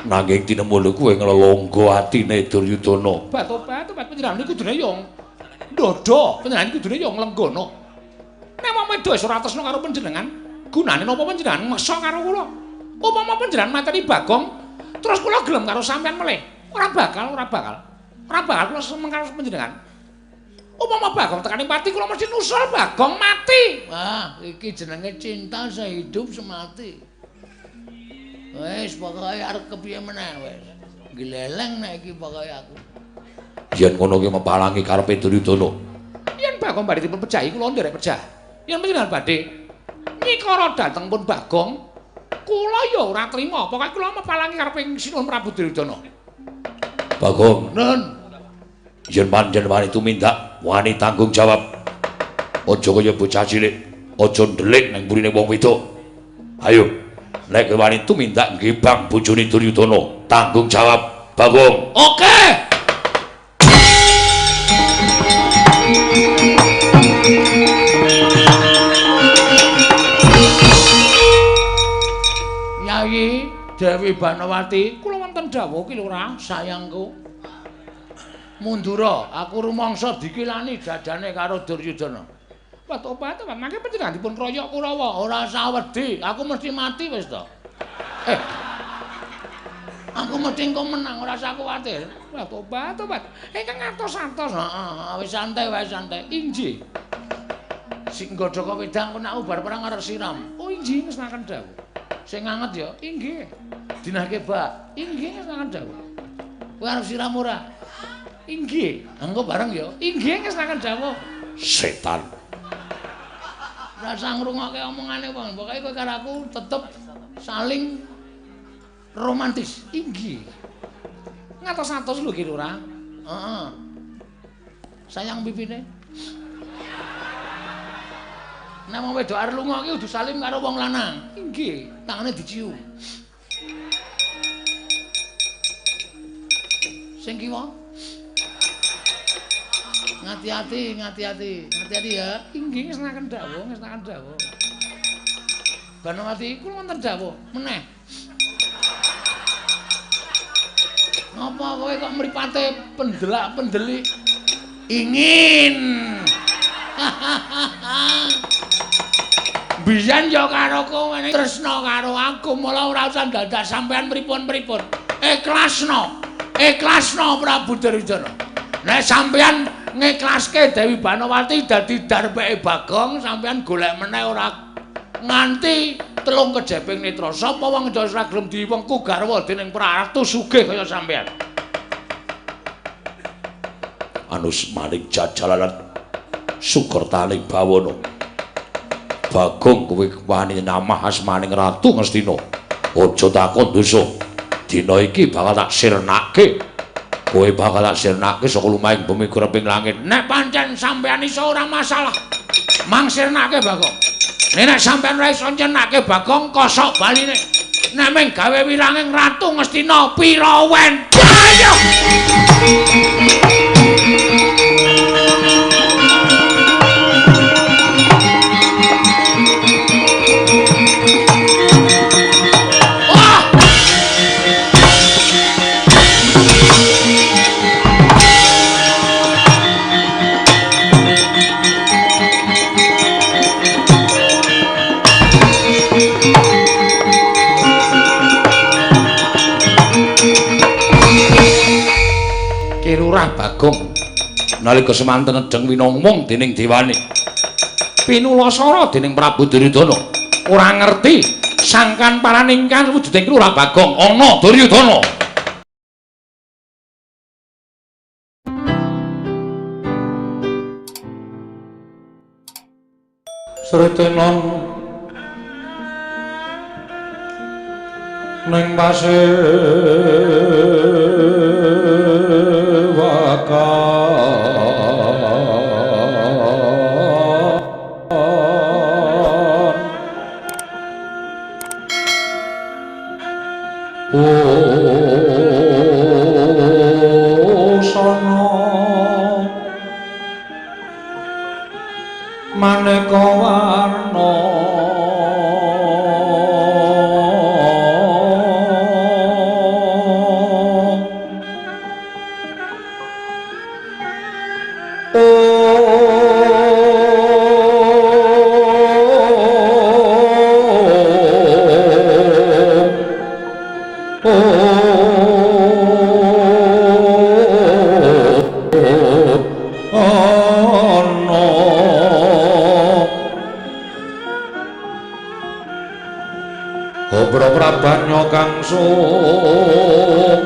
Nanging tinemu kowe nglelonggo atine Duryudana. Batobat, tobat panjenengan niku kudune yo ndodho, panjenengan kudune yo nglenggono. Nek wong wedok wis ora tresna karo panjenengan, gunane napa panjenengan meksa karo kula? Upama panjenengan mateni Bagong, terus kula gelem karo sampean melih. Ora bakal, ora bakal. Ora bakal kula seneng karo panjenengan. Upama Bagong tekane pati kula mesti nusul Bagong mati. Wah, iki jenenge cinta sehidup semati. Wis pokoke arep kepiye meneh wis. Gleleng nek iki pokoke aku. Yen ngono ki mepalangi karepe Duryudana. Yen Bagong badhe dipun pejahi kula nderek pejah. Yen panjenengan badhe nyikara dhateng pun Bagong, kula ya ora trima. Pokoke kula mepalangi karepe Sinuhun Prabu Duryudana. Bagong, Nun. Yen panjenengan wani tumindak, wani tanggung jawab. Aja kaya bocah cilik, aja ndelik nang mburine wong wedok. Ayo. Nek kowe wani tumindak nggibang bojone Duryudana, tanggung jawab Bagong. Oke. Yayi Dewi Banowati, kula wonten dawuh ki Lurah, sayangku. Mundura, aku rumangsa dikilani dadane karo Duryudana. Obat-obat, mangke panjenengan dipun kroyok Kurawa. Ora usah wedi, aku mesti mati wis to. Aku mesti engko menang, ora usah kuwatir. Obat-obat, ingkang atos-atos. Heeh, wis santai wae santai. Inggih. Sing nggodhok wedang kok nek bar perang arep siram. Oh inggih ngersakaken dawuh. Sing anget ya? Inggih. Dinahke bak. Inggih ngersakaken dawuh. Kowe arep siram ora? Inggih. Engko bareng ya? Inggih ngersakaken dawuh. Setan. Ora usah ngrungokke omongane wong, pokoke kowe karo aku tetep saling romantis. Inggih. Ngatos-atos lho ki Lurah. Heeh. Sayang pipine. Nek wong wedok arep lunga ki kudu salim karo wong lanang. Inggih, tangane dicium. Sing kiwa. Ngati-ati, ngati-ati, ngati-ati ya. Inggih ngersakaken dawuh, ngersakaken dawuh. Banowati kula wonten dawuh meneh. Ngapa kowe kok mripate pendelak-pendelik? Ingin. Biyen ya karo kowe tresna karo aku, mula ora usah dadak sampean pripun-pripun. Ikhlasno. Ikhlasno Prabu Duryudana. Nek sampean ngiklaske Dewi Banowati dadi darbeke Bagong, sampean golek meneh ora nganti telung kejeping netra. Sapa wong ora gelem diwengku garwa dening Pratu sugih kaya sampean. Anus maning jajalalan sukertaning bawana. Bagong kowe wani namah asmaning Ratu Ngastina. Aja takon dosa. Dina iki bakal tak sirnake. Kowe bakal tak sirnake saka lumahing bumi kureping langit. Nek pancen sampean iso ora masalah. Mang sirnake Bagong. Nek sampean ora iso nyenake Bagong kosok baline. Nek mung gawe wiranging Ratu Ngastina pira wen. Ayo. Lurah Bagong nalika semanten nedheng winongmong dening dewane pinulasara dening Prabu Duryudana ora ngerti sangkan paraningkang wujuding Lurah Bagong ana Duryudana. Sritenon ning pasewakan usana maneka warna Ana Obro prabanya kang sumirat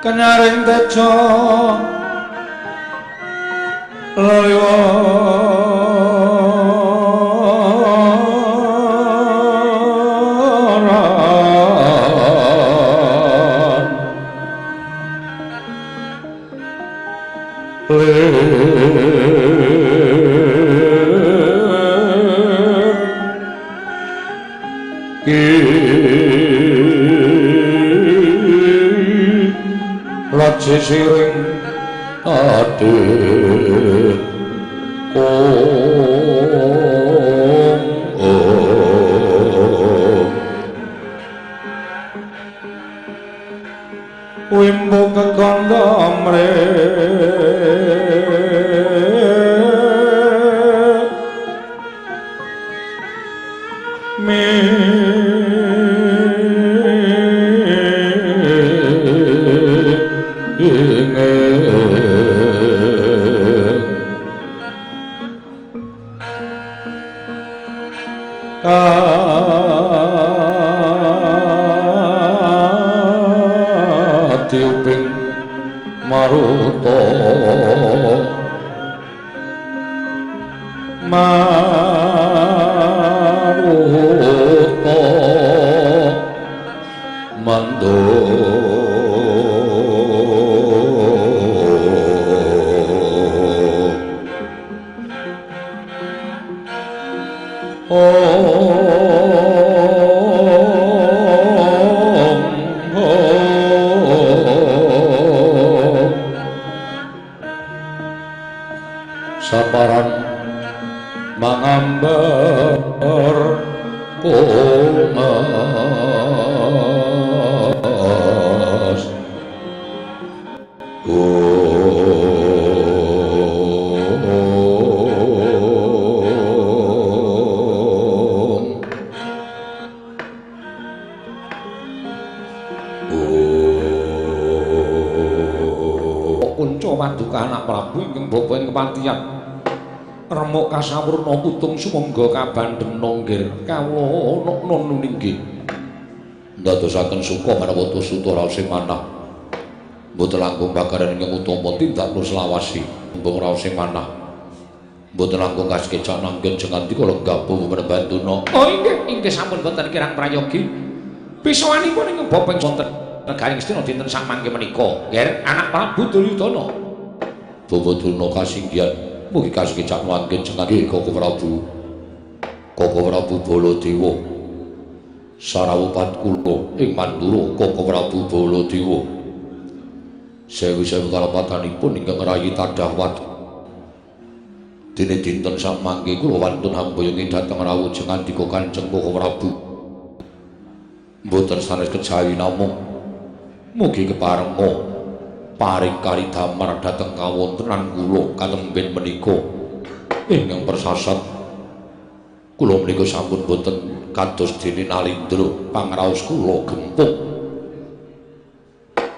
kenyaring tejo leliwaran Laji siring adit ong ong wimbo kekandha mre Katiuping maruta maruta mando Saparan mangambar kumas Kunca paduka anak Prabu ingkang bapa ing kepatihan remuk kasawurna putung sumangga kabandhena nggir kawula ana nuninggi ndadosaken suka manawata suta raos sing manah mboten langkung bakaran ingkang utama tindak selawasi mbung raos sing manah mboten langkung kasekecak nanggen jengandika lenggah bapa menembantuna. Oh inggih, inggih sampun boten kirang prayogi. Pisawanipun ingkang bapa ing wonten negaring Ngastina dinten samangke menika, nggih anak Prabu Duryudana. Bapa Durna kasinggihan mugi kasekecak mangke jengandika Koko Prabu. Koko Prabu Baladewa sarawupat kula ing Mandura Koko Prabu Baladewa sewu-sewu kalepatanipun ingkang ngrayi tadah watu dene dinten samangke kula wantun hamboyongi dhateng rawuh jengandika Kanjeng Koko Prabu mboten sanes kejawi namung mugi keparenga paring karidamar dhateng kawontenan kula katemben menika ingkang persasat kula menika sampun boten kados dene Nalindra pangraos kula gempung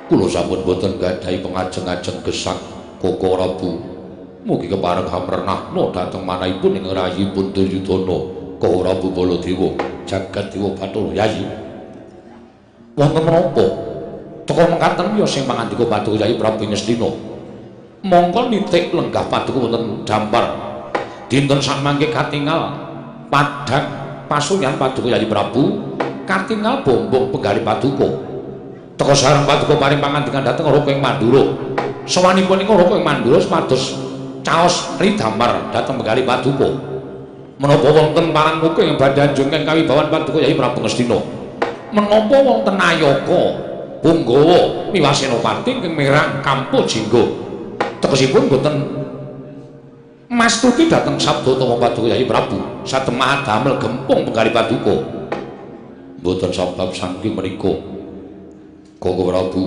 kula sampun boten gadhahi pengajeng-ajeng gesang Koko Prabu mugi kepareng hamrenahna dhateng manahipun ing rayipun Duryudana Koko Prabu Baladewa jagat dewa Bathara Yayi wonten menapa teka mekaten wiya sing pangandika Paduka Yayi Prabu Ngastina mongko nitik lenggah paduka wonten dampar dinten samangke katingal padhang pasuyan Paduka Yayi Prabu katingal bombong penggalih paduka teka sareng paduka paring pangandikan dhateng Raka ing Mandura sowanipun ing Raka ing Mandura supados caos ridamar dhateng penggalih paduka menapa wonten parang muka ing badhe anjung ing kawibawan Paduka Yayi Prabu Ngastina menapa wonten Nayaka Punggawa miwah Senopati ingkang mirang Kampa Jingga tegesipun boten mastuti dhateng sabda utawa Paduka Yayi Prabu satemah damel gempung penggalih paduka mboten sabab saking menika Koko Prabu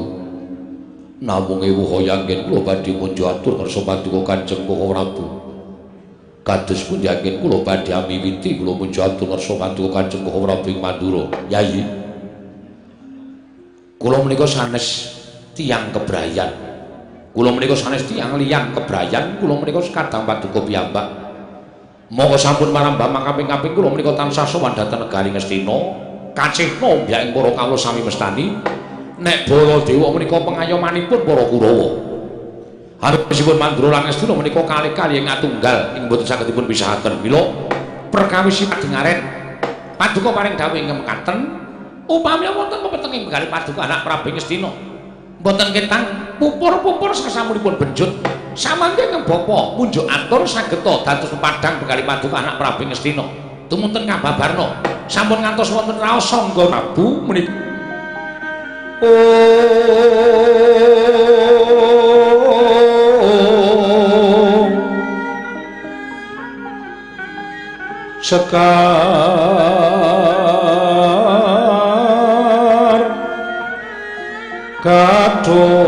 Namung ewuh yanggen kula badhe munjuk atur ngarsa paduka Kanjeng Koko Prabu. Kados pundi anggen kula badhe amiwiti kula munjuk atur ngarsa paduka Kanjeng Koko Prabu ing Mandura. Yayi, kula menika sanes tiyang kebrayan. Kula menika sanes tiyang liyang kebrayan, kula menika kadang paduka piyambak. Monggo sampun marambah makaping-kaping kula menika tansah sowan dhateng negari Ngastina, kacihna ombyaking para kawula sami mestani. Nek Baladewa menika pengayomanipun para Kurawa. Harisipun Mandura lan Ngastina menika kalih-kalih ing atunggal ing boten saged dipun pisahaken. Mila perkawis padengaren paduka paring dawuh ingkang mekaten, upami wonten pepetenging begali paduka anak Prabu Ngastina mboten ketang pupur-pupur sasampunipun benjut samangke ingkang bapa munjuk atur sageta dados pepadhang begali paduka anak Prabu Ngastina. Tumunten kababarna sampun ngantos wonten raos sangga Prabu menika Sekar kadung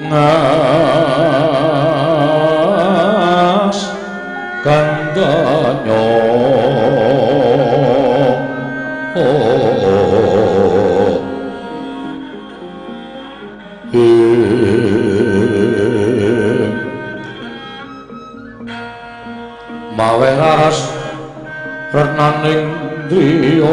ngas kandanya mawe raras renaning driya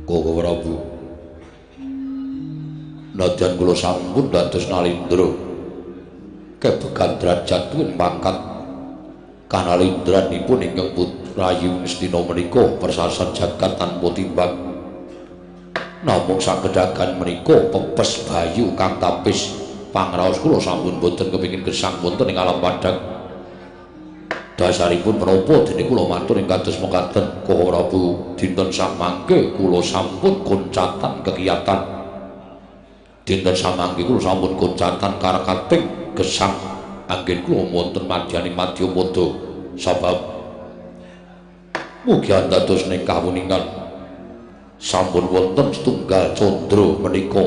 Koko Prabu, nadyan kula sampun dados nalindra kebegan derajat tuwin pangkat kanalindranipun ingkang putrayi Ngastina menika persasan jagat tanpa timbang. Namung sakedhagan menika pepes bayu kang tapis pangraos kula sampun boten kepingin gesang wonten ing alam padhang. Dasaripun menapa dene kula matur ing kados mekaten Koko Prabu, dinten samangke kula sampun koncatan kekiyatan. Dinten samangke kula sampun koncatan karekating gesang anggen kula wonten madyaning madyapada. Sabab mugi andados ning kawuningan sampun wonten setunggal candra menika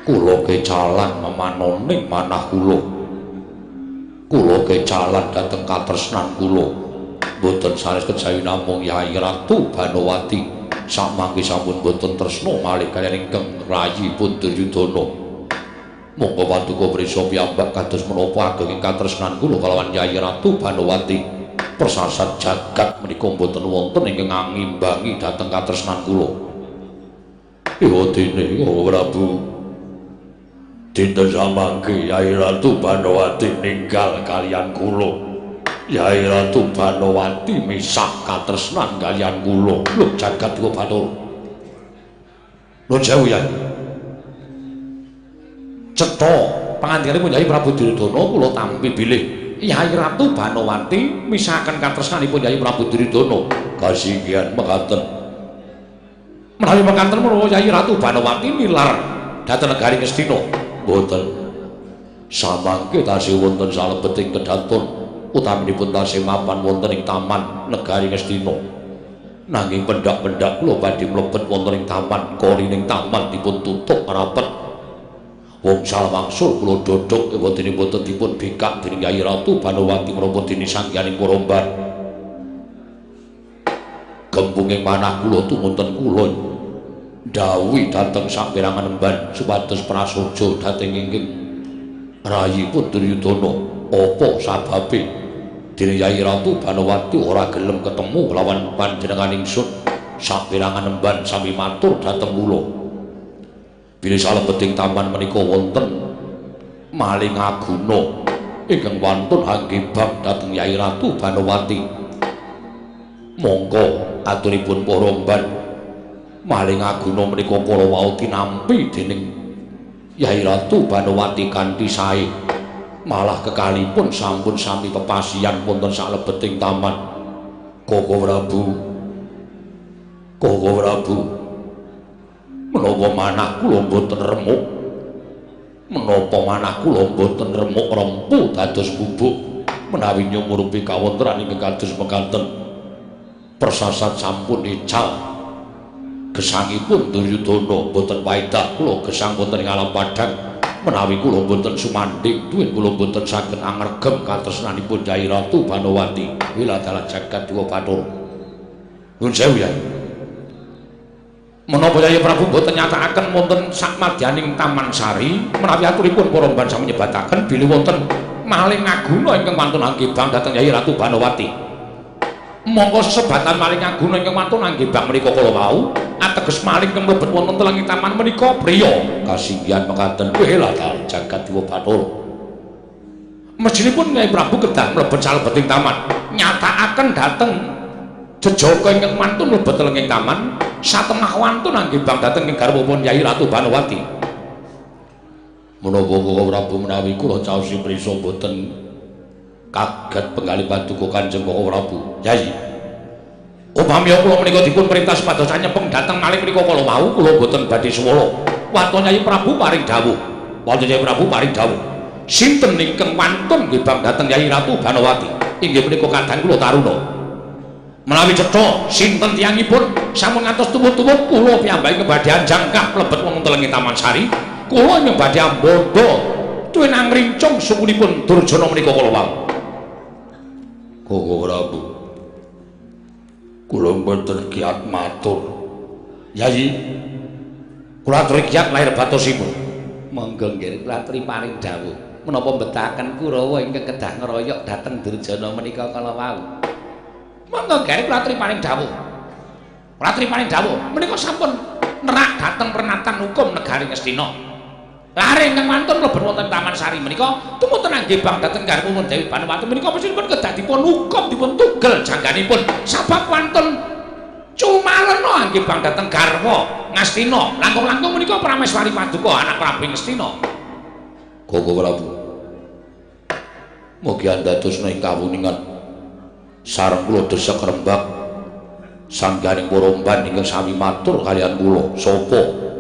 kula kecalan memanoning manah kula. Kula kecalan dhateng katresnan kula mboten sanes kejawi namung Yai Ratu Banowati samangke sampun boten tresna malih kaliyan ingkang rayi pun Duryudana. Monggo paduka prisa piyambak kados menapa agenging katresnan kula kalawan Yai Ratu Banowati. Persasat jagat menika mboten wonten ingkang ngimbangi dhateng katresnan kula. Iwa dene Prabu, dinten samangke Yai Ratu Banowati ninggal kaliyan kula. Yai Ratu Banowati misah katresnan kaliyan kula. Lho jagat kula batur. Nuwun sewu Yai. Cetha pangandikanipun Yai Prabu Duryudana kula tampi bilih Yai Ratu Banowati misahaken katresnanipun Yai Prabu Duryudana. Kasinggihan mekaten. Menawi mekaten menawa Yai Ratu Banowati nilar dhateng negari Ngastina. Mboten. Samangke tasih wonten salebeting kedaton utaminipun tasih mapan wonten ing taman negari Ngastina. Nanging pendak-pendak kula badhe mlebet wonten ing taman, korining taman dipun tutup rapet. Wong salwangsul kula dodhok wonten boten dipun bikak dening Yai Ratu Banowati menapa dene sanghyang Koromban. Gempunging manah kula tumunten kula dhawuhi dhateng saperangan emban supados prasaja dhateng ingkang rayi pun Duryudana. Apa sababe Dene Yai Ratu Banowati ora gelem ketemu lawan panjenengan ingsun. Saperangan emban sami matur dhateng kula. Bilih salebeting taman menika wonten maling aguna ingkang wantun hanggibang dhateng Yai Ratu Banowati. Mongko aturipun para emban maling aguna menika kala wau tinampi dening Yai Ratu Banowati kanthi sae. Malah kekalipun sampun sami pepasian wonten salebeting taman. Koko Prabu, Koko Prabu, menapa manah kula mboten remuk? Menapa manah kula mboten remuk rempu dados bubuk menawi nyumurupi kawontenan ingkang kados mekaten? Persasat sampun ical. Gesangipun Duryudana mboten paedah kula gesang wonten ing alam padhang. Menawi kula mboten sumandhing duwin kula mboten saged angregem katresnanipun Yai Ratu Banowati. Wiladalah jagat dewa bathara. Nuwun sewu Yai. Menapa Yai Prabu mboten nyatakaken wonten sakmadyaning Taman Sari menawi aturipun para mban sami nyebataken bilih wonten maling aguna ingkang wantun anggibang dhateng Yai Ratu Banowati. Mongko sesebatan maling aguna ingkang wantun anggibang menika kala wau ateges maling ingkang mlebet wonten telenging taman menika priya. Kasinggihan mekaten wiladal jagat dewa bathara. Mestinipun Kyai Prabu kedah mlebet salebeting taman nyatakaken dhateng jejaka ingkang wantun mlebet telenging taman satemah wantun anggibang dhateng ing garwapun Yai Ratu Banowati. Menapa Koko Prabu menawi kula caosi prisa mboten kaget penggalih paduka Kanjeng Koko Prabu. Yai, upami kula menika dipun perintah supados nyepeng dhateng maling menika kala wau kula mboten badhe suwala. Waton Yai Prabu paring dawuh. Waton Yai Prabu paring dawuh. Sinten ingkang wantun nggibang dhateng Yai Ratu Banowati? Inggih menika kadang kula taruna. Menawi cetha sinten tiyangipun sampun ngantos tuwuh-tuwuh kula piyambak ingkang badhe anjangkah mlebet wonten telenging Taman Sari. Kula ingkang badhe ambandha tuwin angrincung sukunipun Durjana menika kala wau. Koko Prabu, kula mboten kiat matur. Yai, kula aturi kiat lahir batosipun. Monggo nggih kula aturi paring dawuh. Menapa mbetaken Kurawa ingkang kedah ngeroyok dhateng Durjana menika kala wau? Monggo nggih kula aturi paring dawuh. Kula aturi paring dawuh menika sampun nerak dhateng pernatan hukum negari Ngastina. Lare ingkang wantun mlebet wonten Taman Sari menika tumutun anggibang dhateng garwanipun Dewi Banowati menika mestinipun kedah dipun hukum dipun tugel jangganipun sabab wantun cumalena anggibang dhateng garwa Ngastina. Langkung-langkung menika Prameswari Paduka anak Prabu Ngastina. Koko Prabu, mugi andadosna ing kawuningan sareng kula desek rembag sangganing para mban ingkang sami matur kaliyan kula. Sapa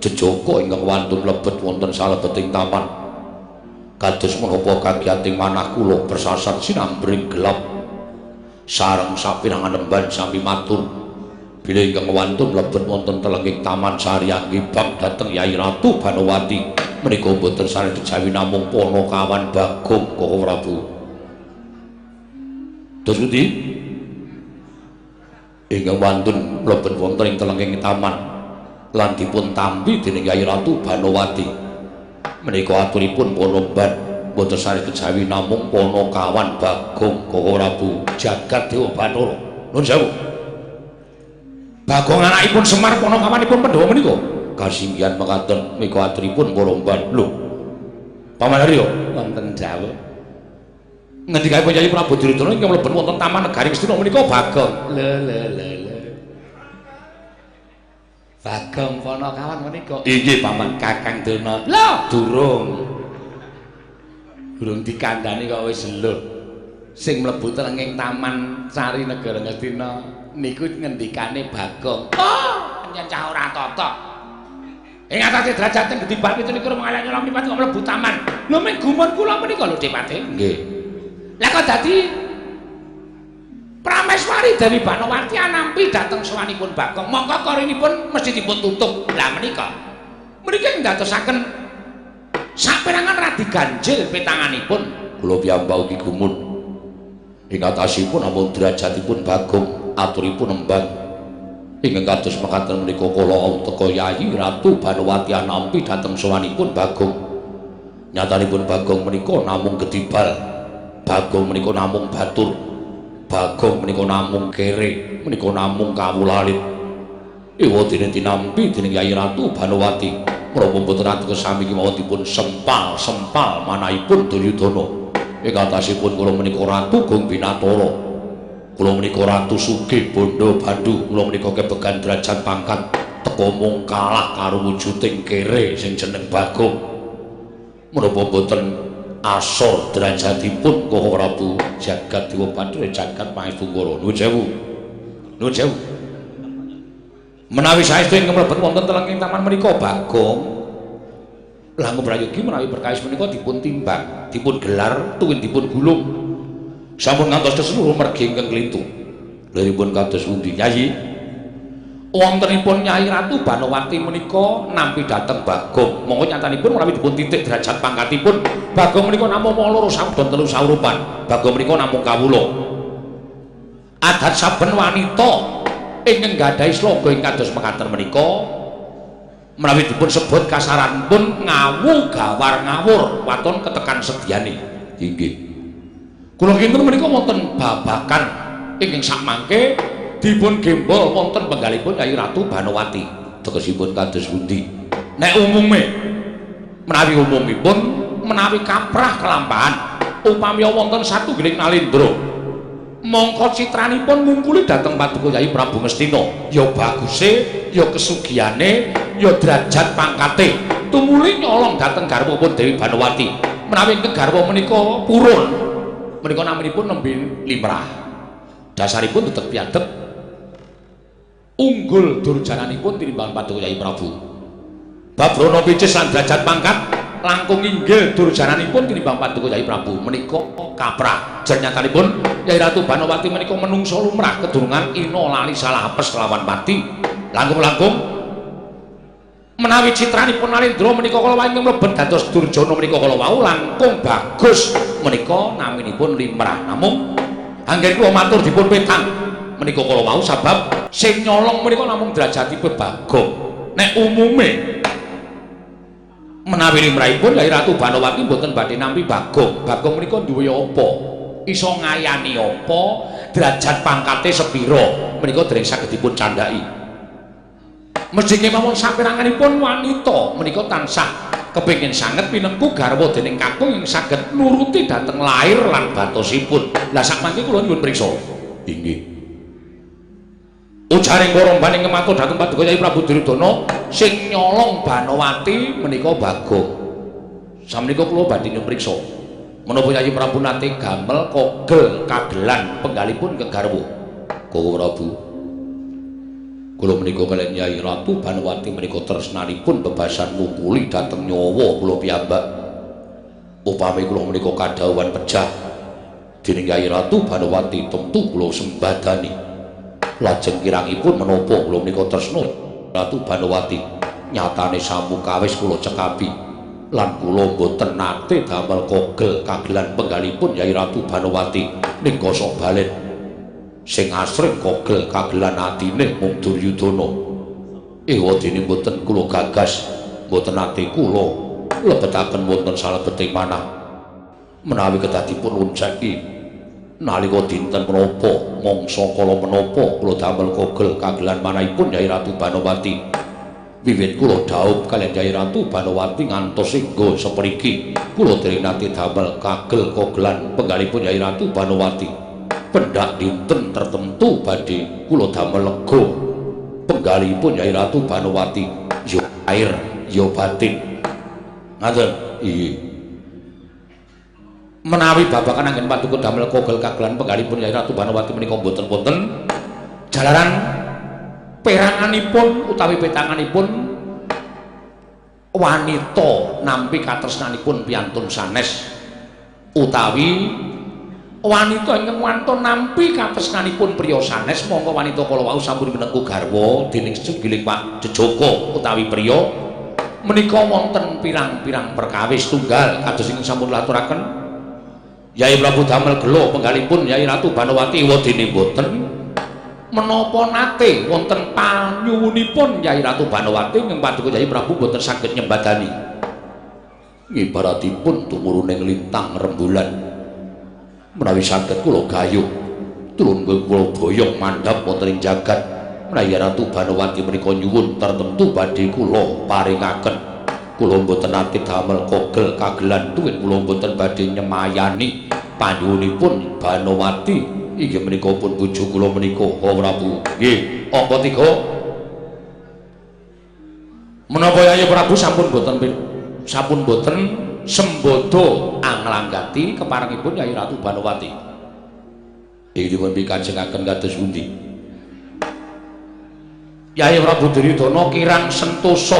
jejaka ingkang wantun mlebet wonten salebeting taman? Kados menapa kagiyating manah kula persasat sinambring gelap sareng sapirangan emban sami matur bilih ingkang wantun mlebet wonten telenging Taman Sari anggibang dhateng Yai Ratu Banowati menika mboten sane kejawi namung Panakawan Bagong. Koko Prabu, terus pundi ingkang wantun mlebet wonten ing telenging taman lan dipun tampi dening Yai Ratu Banowati menika aturipun para mban mboten sane kejawi namung Panakawan Bagong. Koko Prabu, jagat dewa bathara. Nuwun sewu. Bagong anakipun Semar panakawanipun Pandhawa menika kasinggihan mekaten mika aturipun para mban. Lho, Paman Haryo, wonten dawuh. Ngendikane Kyai Prabu Duryudana ingkang mlebet wonten taman negari Ngastina menika Bagong. Lho lho lho lho. Bagong Panakawan menika. Inggih, Paman. Kakang Durna. Lho, durung. Durung dikandhani kok wis lho. Sing mlebu telenging Taman Sari Negara Ngastina niku ngendikane Bagong. Oh, yen cah ora tata. Ing atase derajat teng gedhi bal 27 mengalih nyolong mripat kok mlebu taman. Lho ming gumun kula menika lho Depate. Nggih. Lah kok dadi Prameswari Dewi Banowati anampi dhateng sowanipun Bagong. Mongko korinipun mesti dipun tutup. Lah menika. Mriki ndadosaken saperangan radi ganjil petanganipun. Kula piyambak ugi gumun. Ing atasipun ampun derajatipun Bagong aturipun nembang. Ingkang kados mekaten menika kala teka Yayi Ratu Banowati anampi dhateng sowanipun Bagong. Nyatanipun Bagong menika namung gedibal. Bagong menika namung batur. Bagong menika namung kere, menika namung kawula alit. Ewa dene tinampi dening Yayi Ratu Banowati. Menapa mboten ateges sami kemawon dipun sempal-sempal manahipun Duryudana. Ing atasipun kula menika Ratu Gong Binatara. Kula menika Ratu Sugih Bondo Bandu. Kula menika kebegan derajat pangkat teka mung kalah karo wujuding kere sing jeneng Bagong. Menapa mboten asor derajatipun Koko Prabu Jagat Dewa Bathara Jagat Mahestungkara. Nuwun sewu. Nuwun sewu. Menawi saestu ingkang mlebet wonten telenging taman menika Bagong langkung prayogi menawi perkawis menika dipun timbang, dipun gelar tuwin dipun gulung. Sampun ngantos seluruh mergi ingkang klintu. Liripun kados pundi Nyai? Wontenipun Nyai Ratu Banowati menika nampi dhateng Bagong. Monggo nyatanipun menawi dipun titik derajat pangkatipun Bagong menika namung loro sabdan telu saurupan. Bagong menika namung kawula. Adat saben wanita ingkang gadhahi sloga ing kados mekaten menika menawi dipun sebut kasaranipun ngawu gawar ngawur waton ketekan sediane. Inggih. Kula kinten menika wonten babakan ingkang sakmangke dipun gembol wonten penggalipun Kyai Ratu Banowati. Tegesipun kados pundi? Nek umume menawi umumipun menawi kaprah kelampahan upami wonten satunggiling nalendra mongko citranipun ngungkuli dhateng Paduka Kyai Prabu Ngastina, ya baguse, ya kesugihane, ya derajat pangkate, tumuli nyolong dhateng garwapun Dewi Banowati. Menawi ingkang garwa menika purun, menika naminipun nembe limrah. Dasaripun tetep piadep unggul durjananipun tinimbang Paduka Kyai Prabu. Babrana picis lan derajat pangkat langkung inggil durjananipun tinimbang Paduka Kyai Prabu. Menika kaprah. Jernyatanipun Kyai Ratu Banowati menika menungso lumrah kedurungan ina lali salah apes kelawan pati. Langkung-langkung menawi citranipun Nalendra menika kala wau ingkang mlebet dados durjana menika kala wau langkung bagus menika naminipun limrah. Namung anggen kula matur dipun petang menika kala wau sabab sing nyolong menika namung derajatipun Bagong. Nek umume menawi limrahipun Kyai Ratu Banowati mboten badhe nampi Bagong. Bagong menika duwe apa? Iso ngayani apa? Derajat pangkate sepira? Menika dereng saged dipun candhaki. Mesti kemawon saperanganipun wanita menika tansah kepengin sanget pinengku garwa dening kakung ing saged nuruti dhateng lair lan batosipun. Lah sakmangke kula nyuwun priksa. Inggih. Ujaring para mbaning matur dhateng Paduka Kyai Prabu Duryudana sing nyolong Banowati menika Bagong. Samenika kula badhe nyuwun priksa. Menapa Kyai Prabu nate gamel kogel kagelan penggalipun kegarwa? Koko Prabu. Kula menika kaliyan Kyai Ratu Banowati menika tresnanipun bebasan ngungkuli dhateng nyawa kula piyambak. Upami kula menika kadhawuhan pejah dening Kyai Ratu Banowati tentu kula sembadani. Lajeng kirangipun menapa kula menika tresna Ratu Banowati nyatane sampun kawis kula cekapi lan kula mboten nate damel kogel kagelan penggalipun Kyai Ratu Banowati ning kosok balen sing asring kogel kagelan atine mung Duryudana. Ewa dene mboten kula gagas, mboten nate kula lebetaken wonten salebeting manah. Menawi kedah dipun lonceki nalika dinten menapa mangsa kala menapa kula damel kogel kagelan manahipun Kyai Ratu Banowati. Wiwit kula dhaup kaliyan Kyai Ratu Banowati ngantos engga sepriki kula dereng nate damel kagel kogelan penggalipun Kyai Ratu Banowati. Pendak dinten tertentu badhe kula damel lega penggalipun Kyai Ratu Banowati, ya air ya batin. Ngaten. Iya. Menawi babagan anggen paduka damel kogel kagelan penggalipun Kyai Ratu Banowati menika mboten wonten jalaran peranganipun utawi petanganipun wanita nampi katresnanipun piantun sanes utawi wanita ingkang wantun nampi katresnanipun priya sanes. Mongko wanita kala wau sampun minengku garwa dening sunggiling Pak Jejaka utawi priya menika wonten pirang-pirang perkawis tunggal kados ingkang sampun laturaken Yai Prabu damel gela penggalipun Yai Ratu Banowati wadene mboten menapa nate wonten panyuwunipun Yai Ratu Banowati ing paduka Yai Prabu mboten saged nyembadani. Ibaratipun tumuruning lintang rembulan Menawi saged kula gayuh turun kula boyong mandhap wonten ing jagat. Menawi Ratu Banowati menika nyuwun tertentu badhe kula paringaken. Kula mboten nate damel kogel kagelan tuwin kula mboten badhe nyemayani panyuwunipun Banowati inggih menika pun bojo kula menika. Oh Prabu. Nggih, angka 3. Menapa Yayi Prabu sampun boten sembodo anglanggati keparengipun Yayi Ratu Banowati? Iki dipun pikajengaken kados pundi? Yayi Prabu Duryudana kirang sentosa.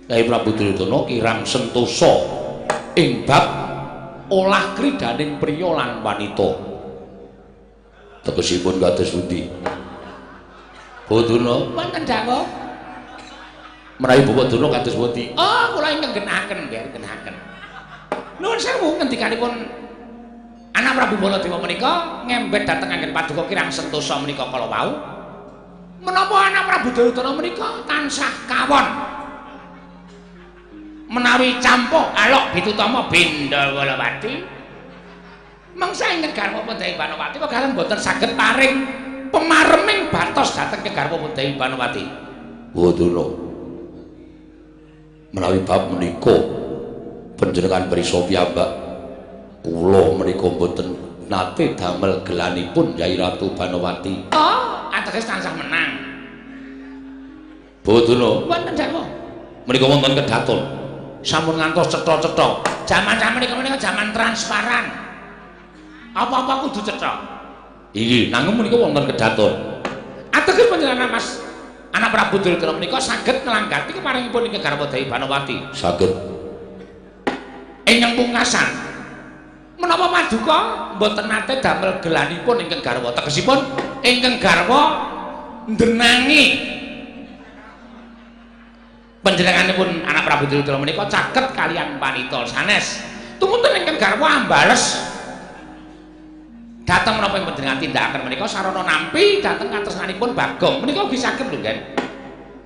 Yayi Prabu Duryudana kirang sentosa ing bab olah kridaning priya lan wanita. Tegesipun kados pundi? Boduna wonten dawuh. Menawi Bapak Durna kados pundi? Oh, kula ingkang genahaken, nggih, genahaken. Nuwun sewu ngendikanipun Anak Prabu Baladewa menika ngembet dhateng anggen paduka kirang sentosa menika kala wau. Menapa Anak Prabu Duryudana menika tansah kawon menawi campuh alok bitutama Bindawalawati mangsa ingkang garwa Dewi Banowati wekdal mboten saged paring pemareming batos dhateng kegarwa Dewi Banowati. Boduna, menawi bab menika panjenengan prisa piyambak, kula menika mboten nate damel gelanipun Yai Ratu Banowati. Oh, ateges tansah menang. Boduna wonten dawuh. Menika wonten kedaton sampun ngantos cetha-cetha. Jaman sakmenika menika jaman transparan. Apa-apa kudu cetha. Inggih, nanging menika wonten kedaton. Ateges panjenengan Mas Anak Prabu Duryudana menika saged nglanggati keparingipun ingkang garwa Dewi Banowati. Saged. Ingkang pungkasan, menapa paduka mboten nate damel gelanipun ingkang garwa? Tegesipun ingkang garwa ndenangi panjenenganipun Anak Prabu Duryudana menika caket kaliyan wanita sanes. Tumunten ingkang garwa ambales dhateng menapa ing panjenengan tindakaken menika sarana nampi dhateng katresnanipun Bagong menika ugi saged lho, Ngen.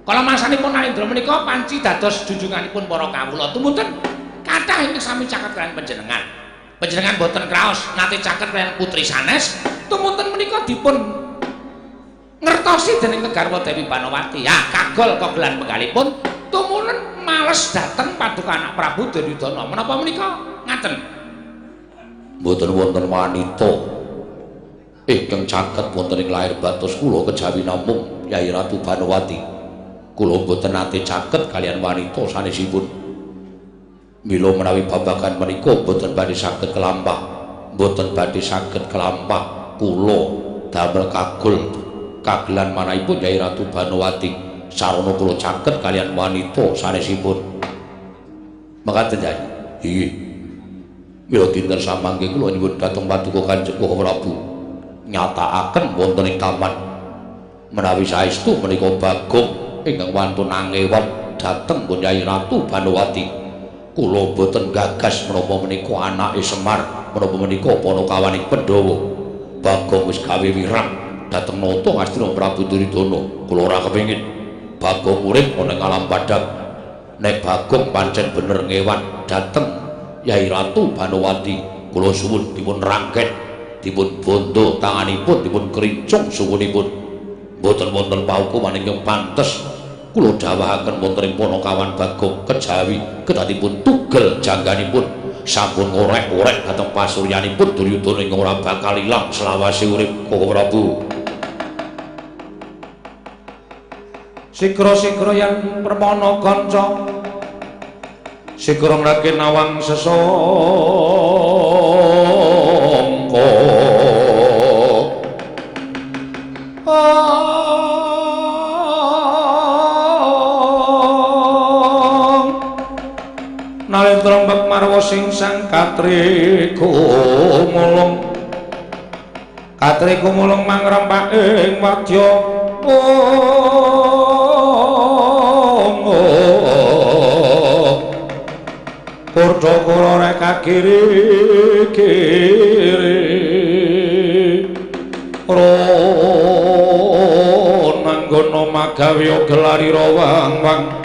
Kala masanipun Narendra menika panci dados junjunganipun para kawula. Tumunten kathah ingkang sami caket kaliyan panjenengan. Panjenengan boten kraos nate caket kaliyan putri sanes. Tumunten menika dipun ngertosi dening kegarwa Dewi Banowati. Ya kagol kogelan penggalipun tumunen males dhateng paduka Anak Prabu Duryudana. Menapa menika ngaten? Mboten wonten wanita ingkang caket wonten ing lair batos kula kejawi namung Yai Ratu Banowati. Kula mboten nate caket kaliyan wanita sanesipun. Mila menawi babagan menika mboten badhe saged kelampah, mboten badhe saged kelampah kula damel kagul kagelan manahipun Yai Ratu Banowati sarana kula caket kaliyan wanita sanesipun. Mekaten Yai. Inggih. Mila dinten samangke kula nyuwun dhateng paduka Kanjeng Prabu nyatakaken wonten ing taman menawi saestu menika Bagong ingkang wantun angewon dhateng pun Yai Ratu Banowati. Kula boten gagas menapa menika anake Semar, menapa menika panakawaning Pandhawa. Bagong wis gawe wirang dhateng nata Ngastina Prabu Duryudana. Kula ora kepengin Bagong urip ana ing alam padhang. Nek Bagong pancen bener ngewan dhateng Yai Ratu Banowati, kula suwun dipun rangket, dipun bondo tanganipun, dipun krincung sukunipun. Mboten wonten paukuman ingkang pantes kula dawuhaken wonten ing panakawan Bagong kejawi kedhatipun tugel jangganipun sampun ngorek-orek dhateng pasuryanipun Duryudana ingkang ora bakal ilang selawase urip. Koko Prabu. Sikra-sikra yen permana kanca sikra ngrake nawang sesangka. Nalendra mbek marwa sing sang katri gumulung, katri gumulung mangrempak ing wadya. Kurda kula rek kiri kiri ron manggono magawe gelari rawang-wang.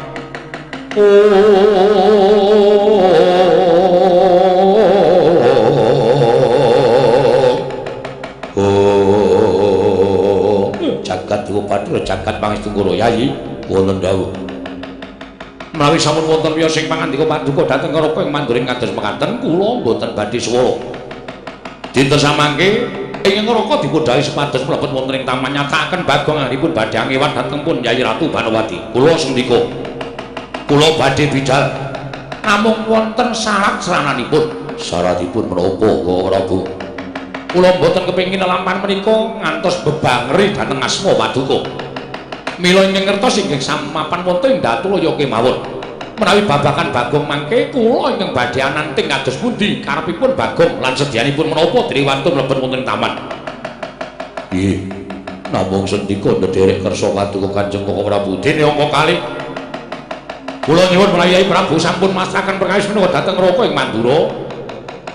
Jagat Dewa Bathara jagat pangestu Kura Yayi wonten dawuh. Menawi sampun wonten wiyos ing pangandika paduka dhateng Raka ing Mandura kados mekaten kula mboten badhe swara. Dinten samangke ing Raka dipun dhawuhi supados mlebet wonten ing taman nyatakaken Bagong anggenipun badhe angewat dhateng pun Yayi Ratu Banowati. Kula sendika kula badhe bidal namung wonten syarat sarananipun. Syaratipun menapa Kaka Prabu? Kula mboten kepengin lelampahan menika ngantos bebangeri dhateng asma paduka. Mila ingkang ngertos inggih samapan wonten ing Datulaya kemawon. Menawi babagan Bagong mangke kula ingkang badhe ananting kados pundi karepipun Bagong lan sedyanipun menapa dene wantun mlebet wonten ing taman. Nggih. Namung sendika ndherek kersa paduka Kanjeng Kaka Prabu. Dene angka kalih kula nyuwun menawi Yai Prabu sampun masakan perkawis menika dhateng Raka ing Mandura.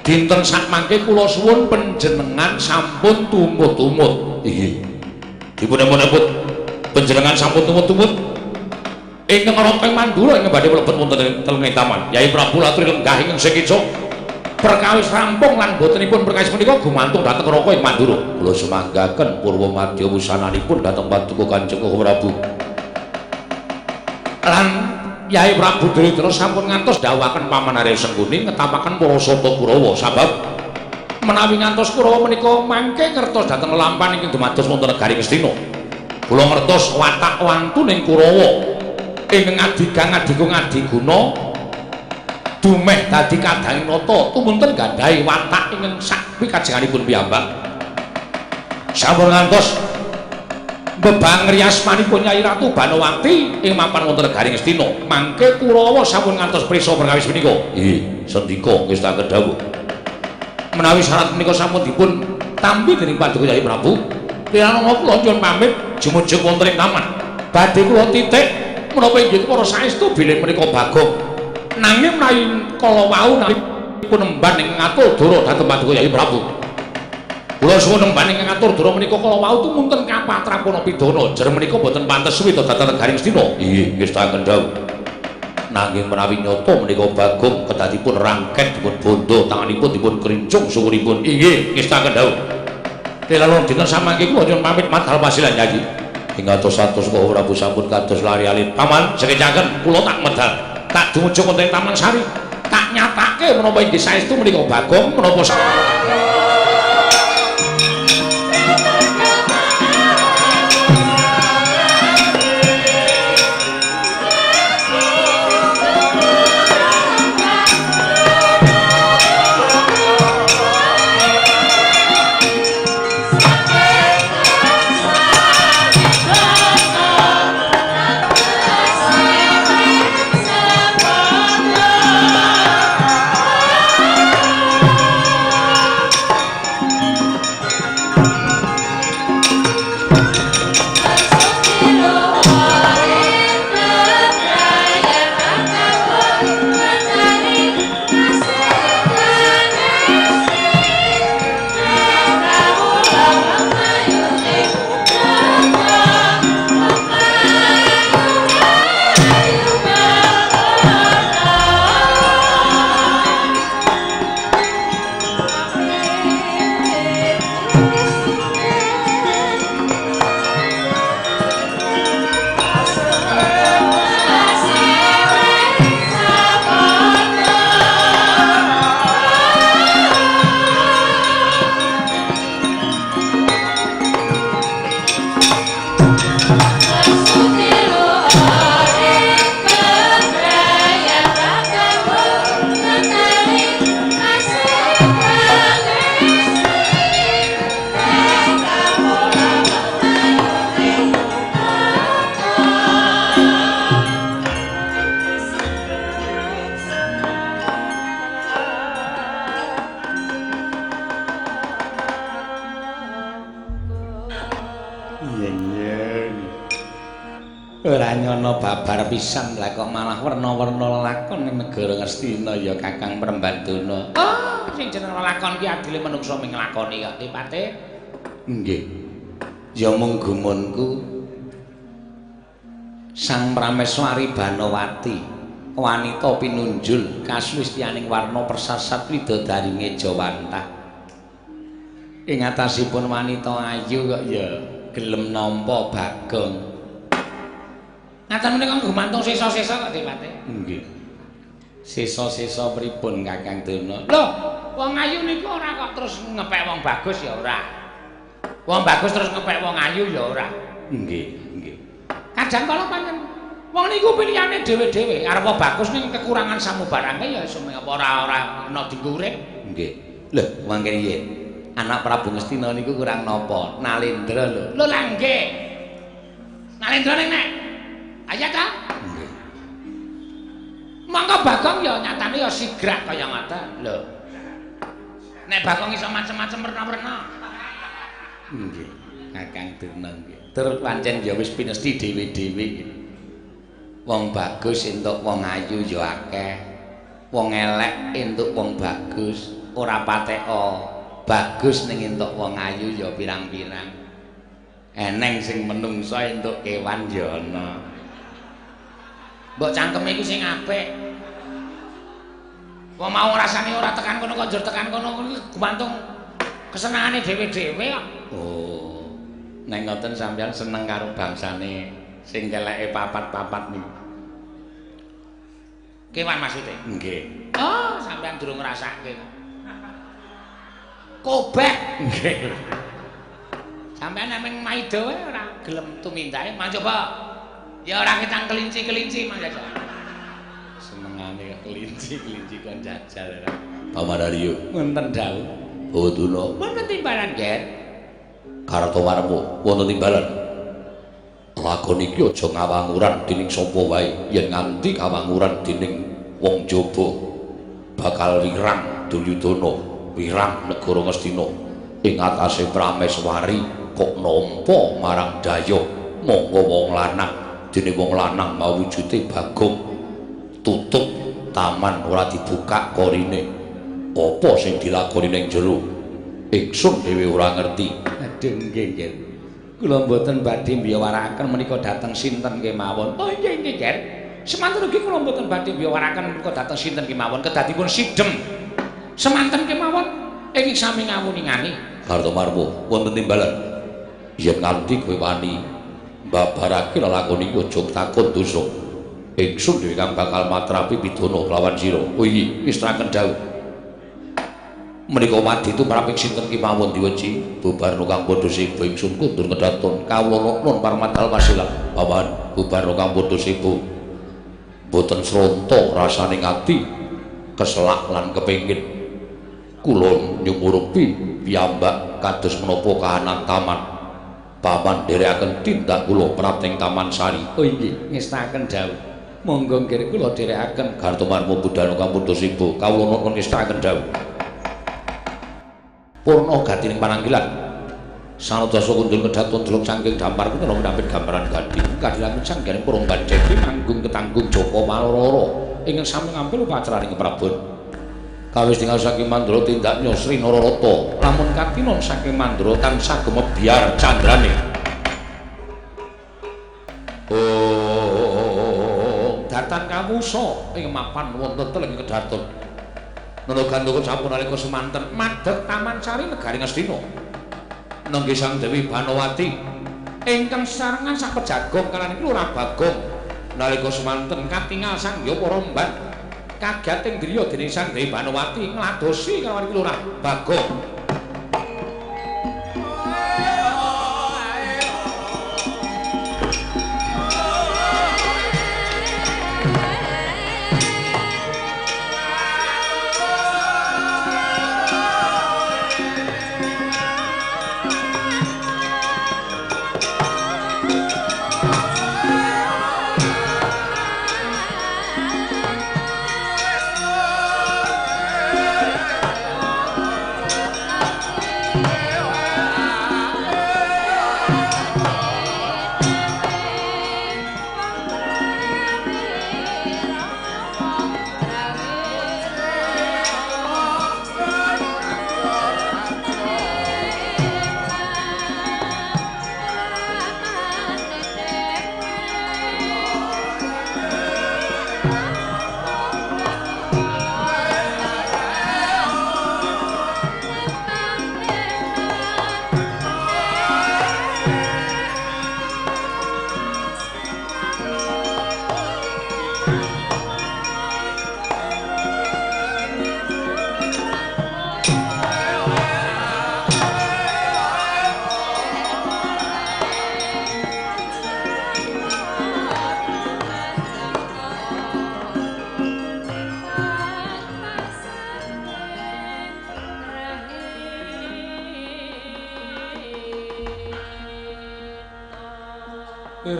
Dinten sakmangke kula suwun panjenengan sampun tumut-tumut. Nggih. Dipun emut-emut panjenengan sampun tumut-tumut ingkang Raka ing Mandura ingkang badhe mlebet wonten ing telenging taman. Yai Prabu laturi lenggah ingkang sekeca. Perkawis rampung lan botenipun perkawis menika gumantung dhateng Raka ing Mandura. Kula sumanggaken purwa madya wusananipun dhateng paduka Kanjeng Kaka Prabu. Lan Yai Prabu Duryudana sampun ngantos dhawuhaken Paman Arya Sengkuni ngetapaken para sata Kurawa sabab menawi ngantos Kurawa menika mangke ngertos dhateng lelampahan ingkang dumados wonten negari Ngastina. Kula ngertos watak wantuning Kurawa ingkang adigang adigung adiguna dumeh dadi kadanging nata tumunten gadahi watak ingkang sakpikajenganipun piyambak. Sampun ngantos bebangri asmanipun Nyai Ratu Banowati ing mapan wonten negari Ngastina. Mangke Kurawa sampun ngantos prisa perkawis menika. Nggih, sendika ngestaken dawuh. Menawi syarat menika sampun dipun tampi dening paduka Yai Prabu, pilihanana kula nyuwun pamit jumujug wonten ing taman. Badhe kula titik menapa inggih para saestu bilih menika Bagong. Nanging menawi kala wau pun emban ing ngatur dara dhateng paduka Yai Prabu. Kula suwun nemban ingkang ngatur dara menika kala wau tumunten kapatrapana pidana. Jer menika boten pantes suwita dhateng negari Ngastina. Nggih, ngestaken dawuh. Nanging menawi nyata menika Bagong kedadipun rangket dipun bondo tanganipun dipun krincung suwunipun. Inggih, ngestaken dawuh. Lelalu dinten samangke kula nyuwun pamit madal pasilan Yayi. Ing atos-atos Kaka Prabu sampun kados lari alit. Paman, sekecaken kula tak medal. Tak dumuju wonten Taman Sari. Tak nyatake menapa inggih saestu menika Bagong menapa Ora nyono babar pisan lah kok malah werna-werna lelakon ning negara Ngastina ya Kakang Prembandana. Oh, sing jeneng lelakon ki adile manungsa ming nglakoni kok Dipate. Nggih. Ya mung gumunku Sang Prameswari Banowati, wanita pinunjul kasulistianing warna persasat widodari Ngejawantah. Ing atasipun wanita ayu kok ya. Gelem nampa Bagong. Ngaten menika gumantung sesa-sesa kok Dipati. Nggih. Sesa-sesa pripun Kakang Durna? Lho, wong ayu niku ora kok terus ngepek wong bagus ya ora. Wong bagus terus ngepek wong ayu ya ora. Nggih, nggih. Kadang kala pancen wong niku pilihane dhewe-dhewe. Arep bagus ning kekurangan samubarangke ya iso apa ora ana dienggo urip. Nggih. Lho, mangke yen anak Prabu Ngastina niku kurang napa? Nalendra lho. Lho lah nggih. Nalendra ning nek. Aya ta? Nggih. Mangka Bagong ya nyatane ya sigrak kaya ngoten. Lho. Nek Bagong iso macem-macem werna-werna. Nggih. Kakang Durna nggih. Tur pancen ya wis pinesti dhewe-dhewe. Wong bagus entuk wong ayu ya akeh. Wong elek entuk wong bagus ora pateka. Bagus ning entuk wong ayu ya pirang-pirang. Eneng sing menungsa entuk kewan ya ana. Mbok cangkeme iku sing apik. Wong mau rasane ora tekan kono kok njur tekan kono kuwi gumantung kesenengane dhewe-dhewe kok. Oh. Nek ngoten sampeyan seneng karo bangsane sing keleke papat-papat niku. Kewan maksude? Nggih. Oh, sampeyan durung ngrasake. Kobek. Nggih. Sampeyan nek maido wae ora gelem tumindake, mang coba. Ya ora ketang kelinci-kelinci mang jajal. Senengane kelinci-kelinci kon jajal ora. Paman Aryo. Wonten dawuh. Bawaduna. Wonten timbalan, Ger. Kartowarma wonten timbalan. Lakon iki aja ngawanguran dening sapa wae, yen nganti kawanguran dening wong jaba bakal wirang Duryudana, wirang negara Ngastina. Ing atase Prameswari kok nampa marang daya monggo wong lanang, dene wong lanang mawujude Bagong tutup taman ora dibuka korine. Apa sing dilakoni ning jero? Ingsun dhewe ora ngerti. Aduh nggih, nggih. Kula mboten badhe mbiwarakaken menika dhateng sinten kemawon. Oh nggih nggih, Ger. Semanten ugi kula mboten badhe mbiwarakaken menika dhateng sinten kemawon, kedadipun sidem. Semanten kemawon ingkang sami ngawuningani. Kartomarma wonten timbalan. Yen nganti kowe wani mbabarake lelakon iki aja takon dosa. Ingsun dhewe kang bakal matrapi pidana kelawan sira. Oh iya, ngestakaken dawuh. Menika wadi tumraping sinten kemawon diweji bubarna kang padha seba ingsun kundur kedaton kawula nun parmadal wasilah. Paman bubarna kang padha seba mboten sronta rasane ati keselak lan kepengin kula nyumurupi piyambak kados menapa kahanan taman. Paman nderekaken tindak kula prapting Taman Sari. Oh inggih, ngestakaken dawuh. Monggo nggih kula dherekaken. Kartomarma budana kang padha seba kawula nun ngestakaken dawuh. Purna gatining pananggilan sanadasa kundur kedaton delok saking dampar putra minapit gambaran gading kadilangun sangganing purung bancepi manggung ketanggung Joko Maloro ingkang sami ngampil upacaraning Prabon kawis tinggal saking Mandra tindaknya Sri Nararata lamun katinon saking Mandra tansah gemebyar candrane. Oh datan kawusa ing mapan wonten teleng kedaton Nana Gandaka sampun nalika semanten madheg Taman Sari negari Ngastina. Nenggih Sang Dewi Banowati ingkang sarengan sapejagong kaliyan Lurah Bagong nalika semanten katingal Sang Hyang Paramban kaget ing griya dening Sang Dewi Banowati ngladosi kalawan Lurah Bagong. Oh,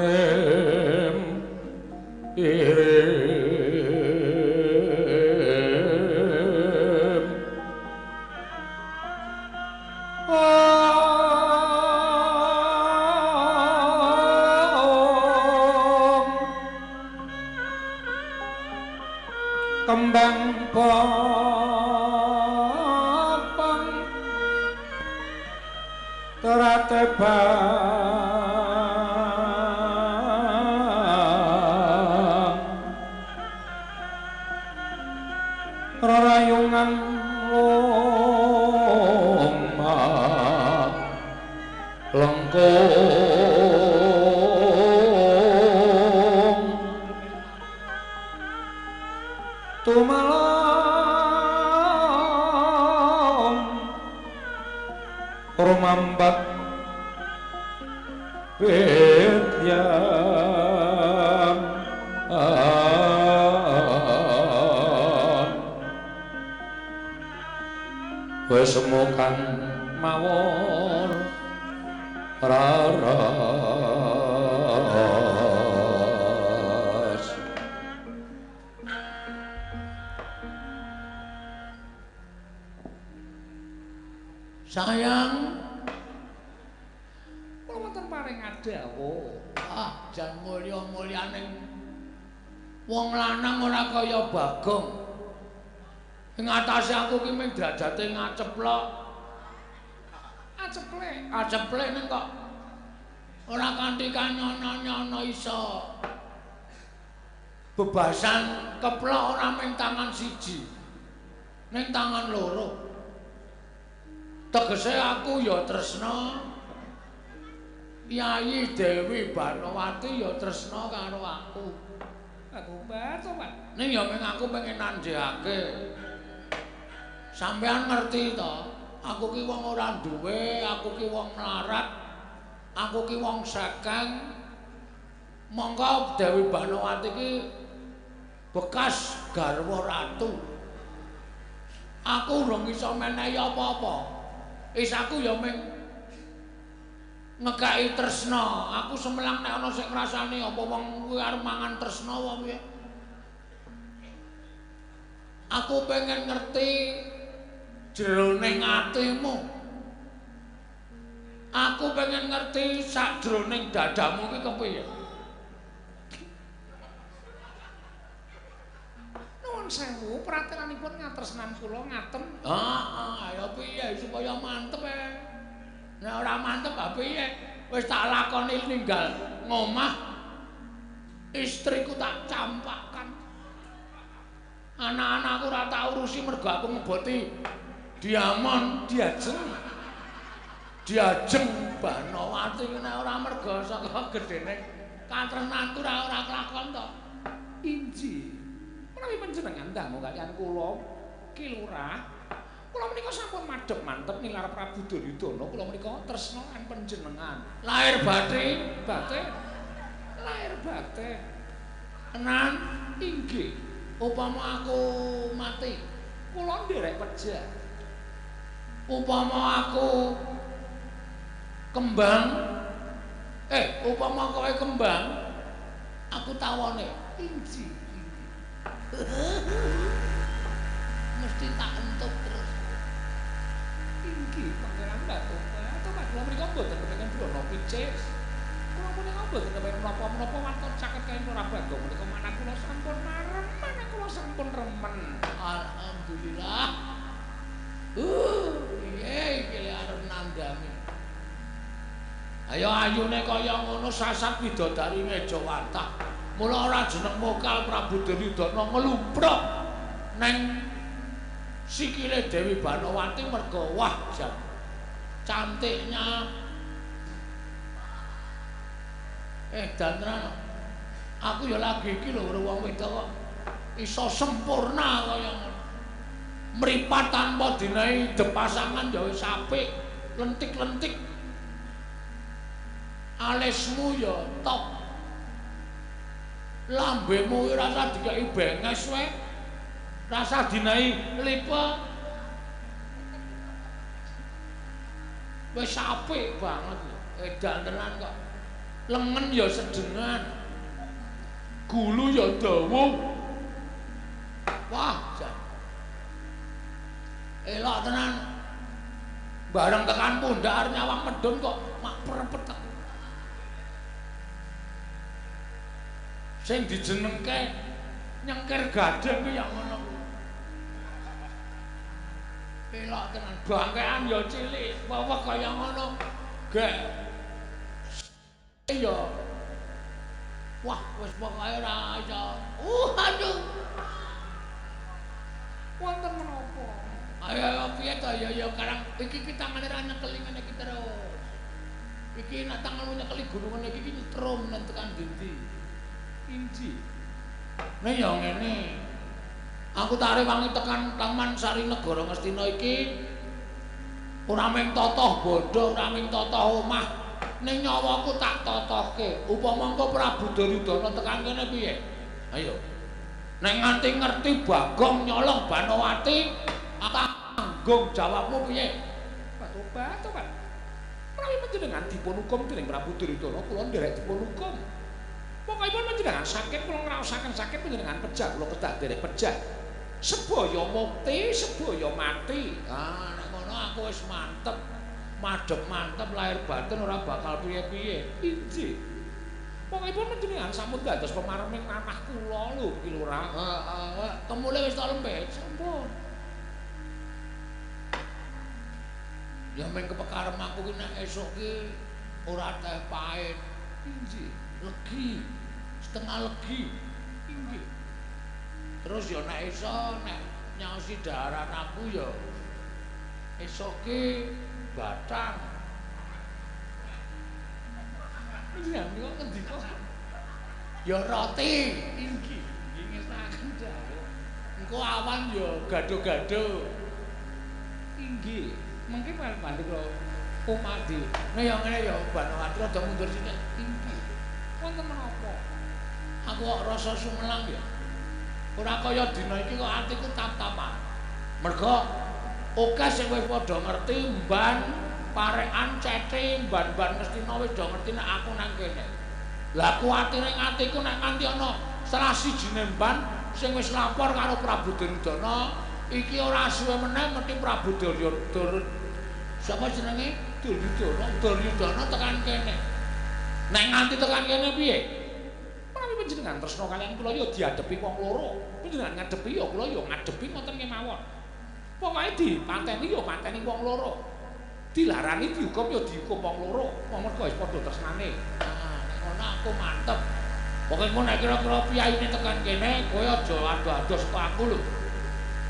Irim irim om kembang popong teratebang rarayungan omah lengkung tumalom rumambat betyam wis kang mawon raras. Sayang, kula wonten paring dawuh. Ah, jan mulya-mulyaning wong lanang ora kaya Bagong. Ing atase aku ki mung derajate ngaceplok. Aceplek, aceplek ning kok ora kanthi kanyono-nyono iso. Bebasan keplok ora mung tangan siji. Ning tangan loro. Tegese aku ya tresna Yayi Dewi Banowati ya tresna karo aku. Aku Pak. Ning ya mung aku pengen nandhekake. Sampeyan ngerti to, aku ki wong ora duwe, aku ki wong mlarat, aku ki wong sekeng. Mongko Dewi Banowati ki bekas garwa ratu. Aku urung iso menehi apa-apa. Is aku ya mung ngekeki tresna. Aku semelang nek ana sing ngrasani apa wong kuwi arep mangan tresna apa piye. Aku pengen ngerti jroning atimu. Aku pengen ngerti sakjroning dadamu ki kepiye. Nuwun sewu, pratelanipun ngatresnan kula ngaten. Heeh, ayo piye supaya mantep e. Nek ora mantep ha piye? Wis tak lakoni ninggal ngomah. Istriku tak campakkan. Anak-anakku ora tak urusi mergo aku ngeboti diamond diajeng. Diajeng Banowati nek ora mergo saka gedene katresnanku ora kelakon to. Inji. Menawi panjenengan dangu kaliyan kula Ki Lurah, kula menika sampun madhep mantep nilar Prabu Duryudana, kula menika tresna lan panjenengan. Lahir batin, batin. Lahir batin. Tenan inggih. Upama aku mati, kula nderek pejah. Upama aku kembang, upama kowe kembang, aku tawone. Inji. Mesti tak entuk terus. Inggih, Pangeran Batu. Tobat kula menika mboten kepengin brana picis. Kula menika mboten kepengin menapa-menapa waton caket kaliyan Prabu Bagong menika manah kula sampun marem, manah kula sampun remen. Alhamdulillah. Piye iki lek arep nandhangi. Ayo ayune kaya ngono sasat widodari Ngejawantah. Mula ora jeneng mokal Prabu Duryudana nglumpruk neng sikile Dewi Banowati mergo wah jan cantiknya. Dan aku ya lagi iki lho wong wedok kok iso sempurna kaya ngono. Mripat tanpa dinehi depasangan ya wis apik, lentik-lentik. Alismu ya top. Lambemu ora rasa dikeki benges wae. Rasa dinehi lipe. Wis apik banget lho. Edan tenan kok. Lengen ya sedengan. Gulu ya dawa. Wah, jan. Elok tenan. Bareng tekan pundak arep nyawang medhun kok mak prepet. Sing dijenengke nyengkir gading kuwi ya ngono kuwi. Elok tenan, bangkean ya cilik, weweh kaya ngono. Gek ya. Wah, wis pokoke ora iso. Aduh. Wonten menapa? Ayo piye to ya ya karang iki ki tangane ra nyekeli ngene iki terus. Iki nek tanganmu nyekeli guru ngene iki ki nyetrum nang tekan ndi? Inji. Nek ya ngene. Aku tak rewangi tekan Taman Sari Negara Ngastina iki ora mung totoh bondo, ora mung totoh omah, ning nyawaku tak totohke. Upama engko Prabu Duryudana tekan kene piye? Ayo. Nek nganti ngerti Bagong nyolong Banowati, tanggung jawabmu piye? Tobat, tobat. Menawi panjenengan dipun hukum dening Prabu Duryudana, kula nderek dipun hukum. Pokokipun panjenengan sakit kula ngraosaken sakit panjenengan pejah kula kedah nderek pejah. Sebaya mukti, sebaya mati. Ah, nek ngono aku wis mantep. Madhep mantep lahir batin ora bakal piye-piye. Injih. Pokokipun panjenengan sampun dados pemareming manah kula lho Ki Lurah. Heeh, kemule wis tak lembek. Sampun. Ya mung kepekarem aku ki nek esuk ki ora teh pahit. Injih. Legi, setengah legi. Inggih. Terus ya nek iso nek nyaosi daharan aku ya esuk ki batang. Jenengan kok ngendika? Ya roti. Inggih, nggih ngestaken dawuh. Engko awan ya gado-gado. Inggih. Mengke pandu kula umadi. Nek ya ngene ya Banowati rada mundur sithik. Inggih. Wonten menapa? Aku kok rasa sumelang ya. Ora kaya dina iki kok atiku tap-tapan. Mergo akeh sing wis padha ngerti mban parekan cethe mban-mban Ngastina wis do ngerti nek aku nang kene. Lah kuwatire atiku nek nganti ana salah sijine mban sing wis lapor karo Prabu Duryudana, iki ora suwe meneh mesti Prabu Duryudana. Sapa jenenge? Duryudana. Duryudana tekan kene. Nek nganti tekan kene piye? Menawi panjenengan tresna kaliyan kula ya diadepi wong loro. Panjenengan ngadepi ya kula ya ngadepi ngoten kemawon. Pokoke dipateni ya pateni wong loro. Dilarani dihukum ya dihukum wong loro. Wong mergo wis padha tresnane. Nah, nek ngono aku mantep. Pokoke engko nek kira-kira piyayine tekan kene, kowe aja ado-ado saka aku lho.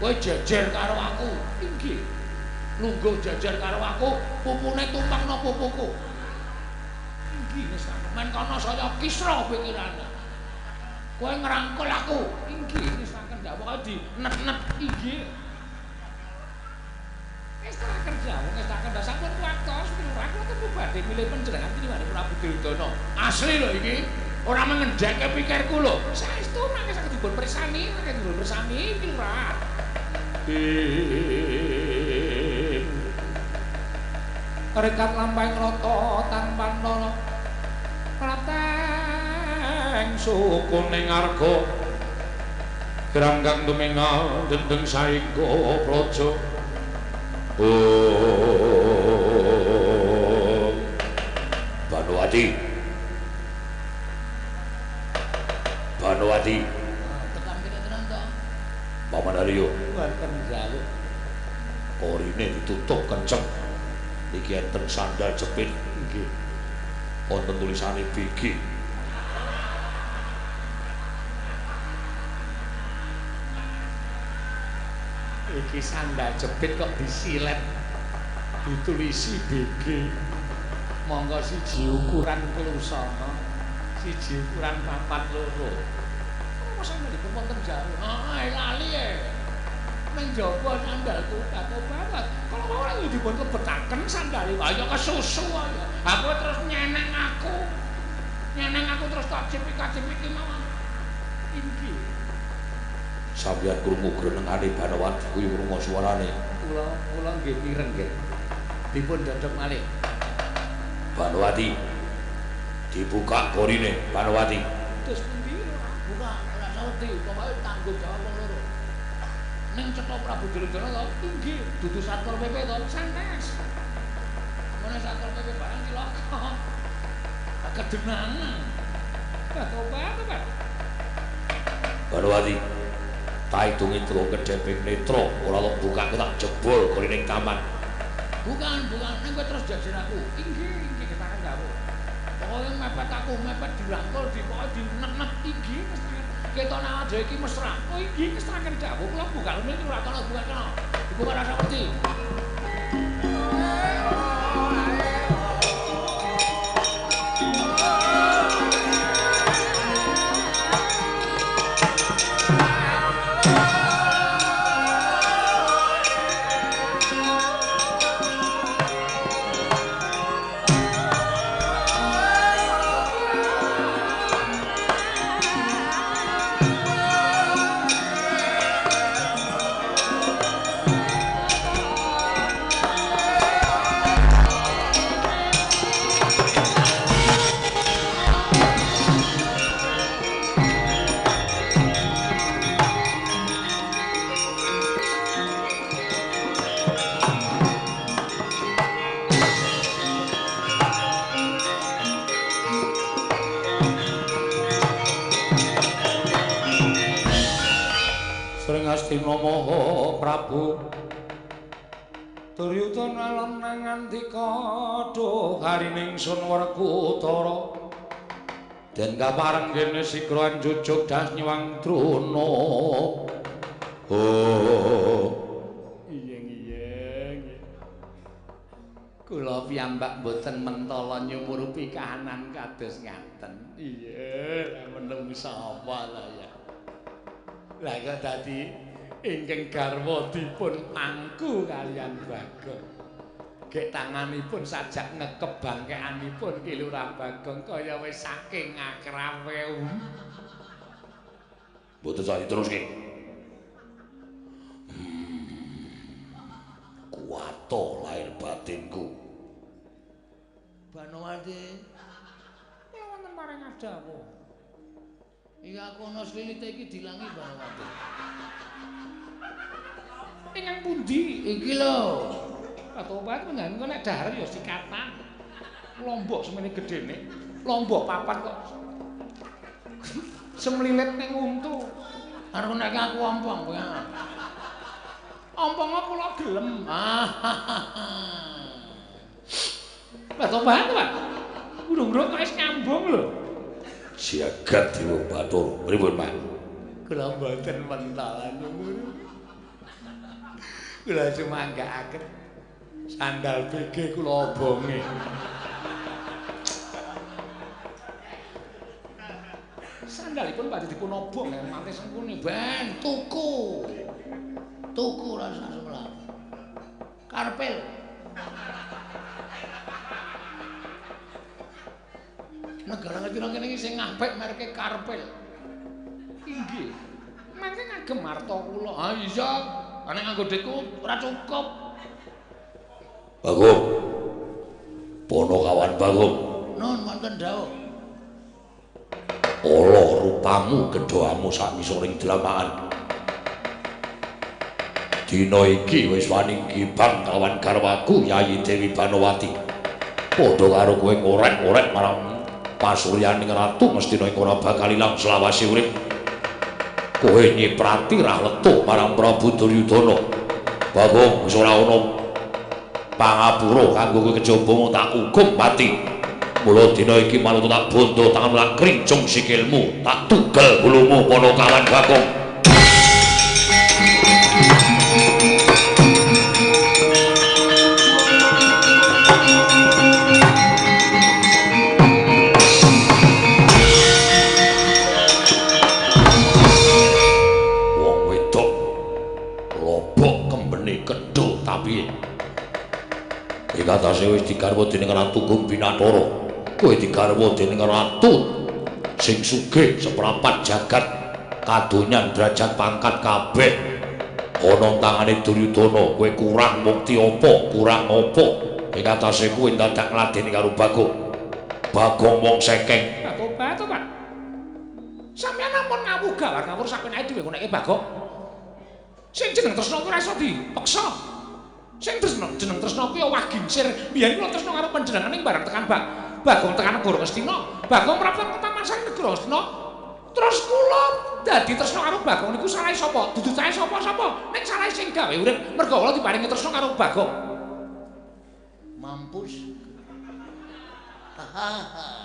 Kowe jejer karo aku. Inggih. Lungguh jejer karo aku, pupune tumpangno pupuku. Inggih wis men kono saya kisra pikirane. Kowe ngrangkul aku. Inggih wis saken pokoke di net-net inggih. Wis tak kerja, wis tak kerja sampun waktos lurah kula temu badhe milih panjenengan tinimbang Prabu Duryudana. Asli lho iki, ora mengendheke pikirku lho. Saestu mangke saged dipun pirsani, mangke dipun pirsani iki lurah. Rekat lampahing rata tanpa nara prateng sukuning arga granggang tumingal dendeng saengga praja. Oh Banowati, Banowati tekan kene tenan to. Paman Aryo wonten jaluk korine ditutup kenceng. Iki enten sandal jepit nggih. Wonten tulisane BG. Iki sandal jepit kok disilet ditulisi BG. Monggo siji ukuran kelusana, siji ukuran 42. Apa sandalipun wonten jauh? Ah, lali e. Nang jaba sandalku katobat. Kalau mau lagi dipun lebetaken sandale, ayo kesusu ayo. Aku terus nyeneng aku. Nyeneng aku terus tak cipika-cipiki mawon. Inggih. Sampeyan krungu grenengane Banowati kuwi krungu suarane. Kula kula nggih mireng nggih. Dipun dodok malih. Banowati. Dibuka gorine Banowati. Terus pundi ora buka, ora sawedi, pokoke tanggung jawab wong loro. Ning cetha Prabu Duryudana to, inggih, dudu Satpol PP to, sanes. Mun Satpol PP barang cilaka. Kedenangan. Tobat, tobat. Banowati, tak hitungi telung kedheping netra, ora kok buka aku tak jebol gorine taman. Bukan, bukan, ning kowe terus jajar aku. Inggih, inggih ketakan dawuh. Pokoke mepet aku, mepet dirangkul, di pokoke dinenek inggih mesti. Ketone awake dhewe iki mesra. Oh inggih kestraken dawuh, kula buka lho iki ora kono buka kono. Dibuka rasa wedi. Astina Maha Prabu Duryudana lan ngandika duh harining sun Werkudara den kapareng kene sigra njujuk das nyuwang Drona. Oh iyeng iyeng kula piyambak mboten mentala nyumurupi kahanan kados ngaten. Iya menungsa apa lho ya. Lah kok dadi ingkang garwa dipun pangku kaliyan Bagong. Gek tanganipun sajak ngekep bangkekanipun Ki Lurah Bagong kaya wis saking akrabe. Mboten sah diteruske. Kuwato lahir batinku. Banowati, kula wonten paring dawuh. Iki aku ana slilite iki dilangi Banowati. Ingkang pundi? Iki lho. Tobat panjenengan kok nek dahar ya sikatan. Lombok semene gedene, lombok papat kok. Semlilit ning untu. Arep nek aku ompong kowe. Ompong kula gelem. Lah tobat, Pak. Urung-urung kok wis nyambung lho. Jagat Dewa Bathara. Pripun, Pak? Kula mboten mentalan nyuwun. Kula sumanggaaken sandal BG kula obonge. Sandalipun badhe dipun obong mate sengkuni. Ben tuku. Tuku rasa semelah. Karpel. Negara ngerti kene iki sing apik mereke Karpel. Inggih. Mangke ngagem arta kula. Ha iya, nek nganggo dhitku ora cukup. Bagong. Ponokawan Bagong. Nun wonten dawuh. Ala rupamu gedhamu sak ngisoring dlamakan. Dina iki wis wani gibang kawan garwaku Yayi Dewi Banowati. Padha karo kowe ngorek-orek marang pasuryaning ratu Ngastina ing ora bakal ilang selawase urip. Kowe nyiprati rahleto marang Prabu Duryudana. Bagong wis ora ana pangapura kanggo kowe kejaba tak hukum mati. Mula dina iki manut tak bondo tangan tak krincung sikilmu, tak tugel bulumu Ponokawan Bagong. Wong wedok lobok kembene kedho tapihe. Ing atase wis digarwa dening Ratu Gumbinathara. Kowe digarwa dening ratu sing sugih seprapat jagat kadonyan derajat pangkat kabeh ana tangane Duryudana. Kowe kurang mukti apa, kurang apa ing atase kowe dadak ngladeni karo Bagong. Bagong wong sekeng. Tobat, tobat. Sampeyan ampun ngawuh gawar ngawur sapenake dhewe ngoneke Bagong. Sing jeneng tresna kuwi ora iso dipeksa. Sing tresna jeneng tresna kuwi owah gingsir. Biyen kula tresna karo panjenengan ning bareng tekan Bagong tekan negara Ngastina. Bagong mrapet Taman Sari negara Ngastina. Terus kula dadi tresna karo Bagong niku salahe sapa? Dudu sae sapa-sapa. Ning salahe sing gawe urip mergo kula diparingi tresna karo Bagong. Mampus. Hahaha.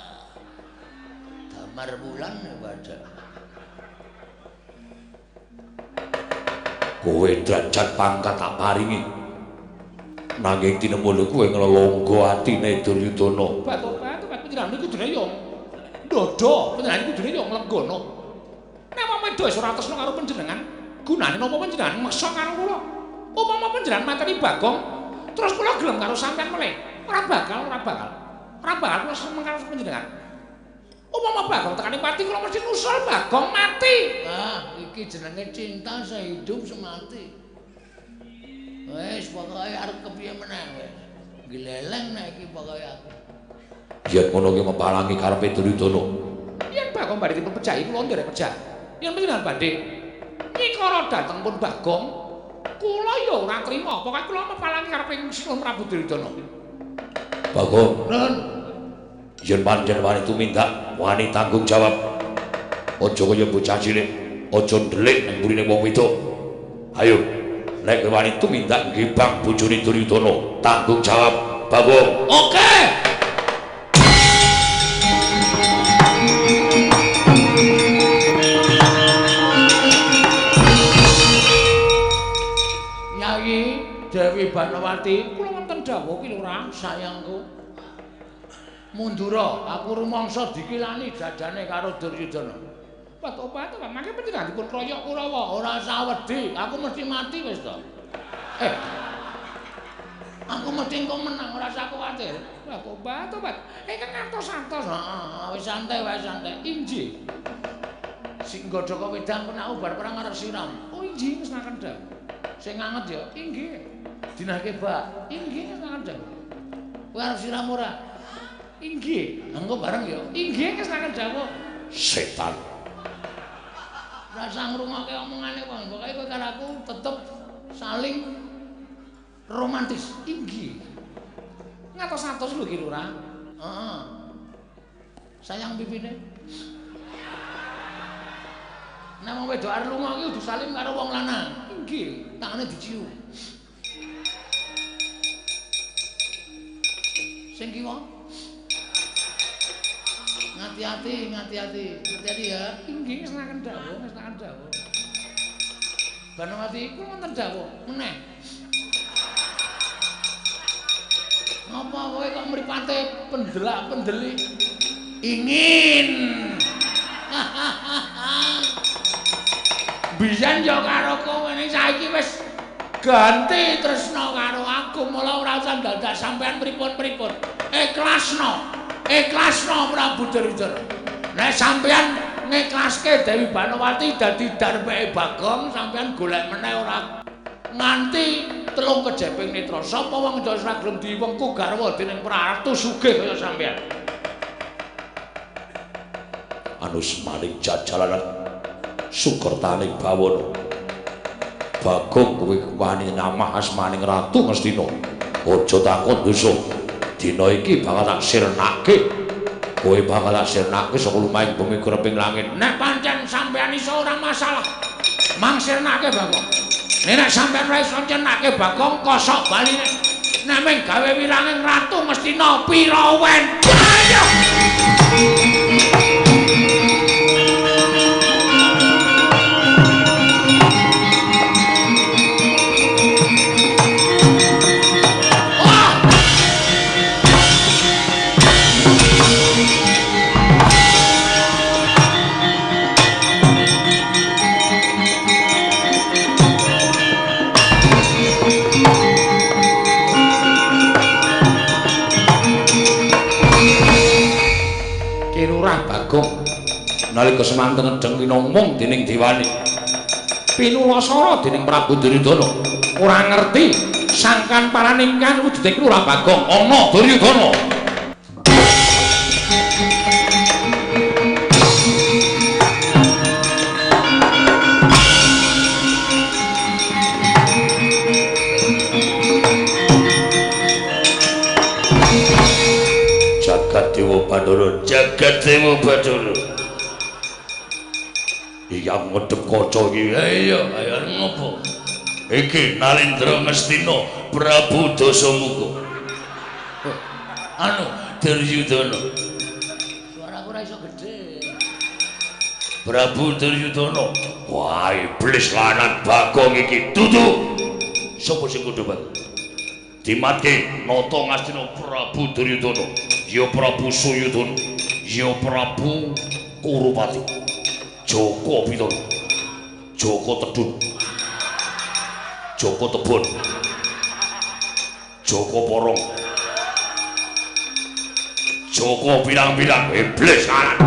Damar bulan baca. Kowe derajat pangkat tak paringi. Nanging tinemune kowe nglelonggo atine Duryudana. Tobat, tobat panjenengan niku kudune yo ndodho, panjenengan kudune yo nglenggana. Nek wong wedok wis ora tresna karo panjenengan, gunane napa panjenengan meksa karo kula? Upama panjenengan mateni Bagong, terus kula gelem karo sampean melih. Ora bakal, ora bakal. Ora bakal kula seneng karo panjenengan. Upama Bagong tekane pati kula mesti nusul Bagong mati. Ah, iki jenenge cinta sehidup semati. Wis pokoke arep kepiye meneh wis. Gleleng nek iki pokoke aku. Yen ngono ki mepalangi karepe Duryudana. Yen Bagong badhe dipun pejahi kula nderek pejah. Yen panjenengan badhe nyikara dhateng pun Bagong, kula ya ora trima. Pokoke kula mepalangi karepe Sinuwun Prabu Duryudana. Bagong, Nun. Yen pancen wani tumindak, wani tanggung jawab. Aja kaya bocah cilik, aja ndelik nang mburine wong wedok. Ayo, nek kowe wani tumindak nggibang bojone Duryudana, tanggung jawab, Bagong. Oke. Nyai Dewi Banowati, kula wonten dawuh ki Lurah, sayangku. Mundura, aku rumangsa dikilani dadane karo Duryudana. Obat-obat, mangke panjenengan dipun kroyok Kurawa. Ora usah wedi, aku mesti mati wis to. Aku mesti engko menang, ora usah kuwatir. Obat-obat, ingkang ngantos-antos. Heeh, wis santai wae santai. Injih. Sing nggodhok wedang kena bar perang arep siram. Oh injih ngersakaken dawuh. Sing anget ya? Inggih. Dinahke bak. Inggih ngersakaken dawuh. Kowe arep siram ora? Inggih. Engko bareng ya. Inggih ngersakaken dawuh. Setan. Rasa ngrungokke omongane wong, pokoke kowe karo aku tetep saling romantis. Inggih. Ngatos-atos lho ki Lurah. Heeh. Sayang pipine. Nek wong wedok arep lunga ki kudu salim karo wong lanang. Inggih, tangane dicium. Sing kiwa. Ngati-ati, ngati-ati, ngati-ati ya. Inggih, ngersakaken dawuh, ngersakaken dawuh. Banowati, kula wonten dawuh meneh. Ngapa kowe kok mripate pendelak-pendelik? Ingin. Biyen ya karo kowe ning saiki wis ganti tresna karo aku, mula ora usah dadak sampean pripun-pripun. Ikhlasno. Ikhlasno Prabu Duryudana. Nek sampean ngiklaske Dewi Banowati dadi darbeke Bagong, sampean golek meneh ora nganti telung kejeping netra. Sapa wong ora gelem diwengku garwa dening Pratu sugih kaya sampean. Anusmaning jajalanan sukertaning bawana. Bagong kowe wani namah asmaning Ratu Ngastina. Aja takon dosa. Dina iki bakal tak sirnake. Kowe bakal tak sirnake saka lumahing bumi kreping langit. Nek pancen sampean iso ora masalah. Mang sirnake Bagong. Nek sampean ora iso nyenake Bagong kosok baline. Nek mung gawe wiranging Ratu Ngastina pira wen. Ayo. Bagong nalika semanten ngedeng winongmung dening dewane pinulasara dening Prabu Duryudana ora ngerti sangkan paraning kang wujuding Lurah Bagong ana Duryudana. Garengmu Bathara. Iki aku ngedep kaca iki. Iya, ayo ngopo? Iki Nalendra Ngastina Prabu Dasamuka. Anu Duryudana. Suaraku ora iso gedhe. Prabu Duryudana. Wah, iblis lanang Bagong iki dudu. Sopo sing kudu Bagong? Dimatke nata Ngastina Prabu Duryudana, ya Prabu Suyudana, ya Prabu Kurupati. Joko Pitana, Joko Tedun, Joko Tebon, Joko Porong, Joko pirang-pirang iblis lanang.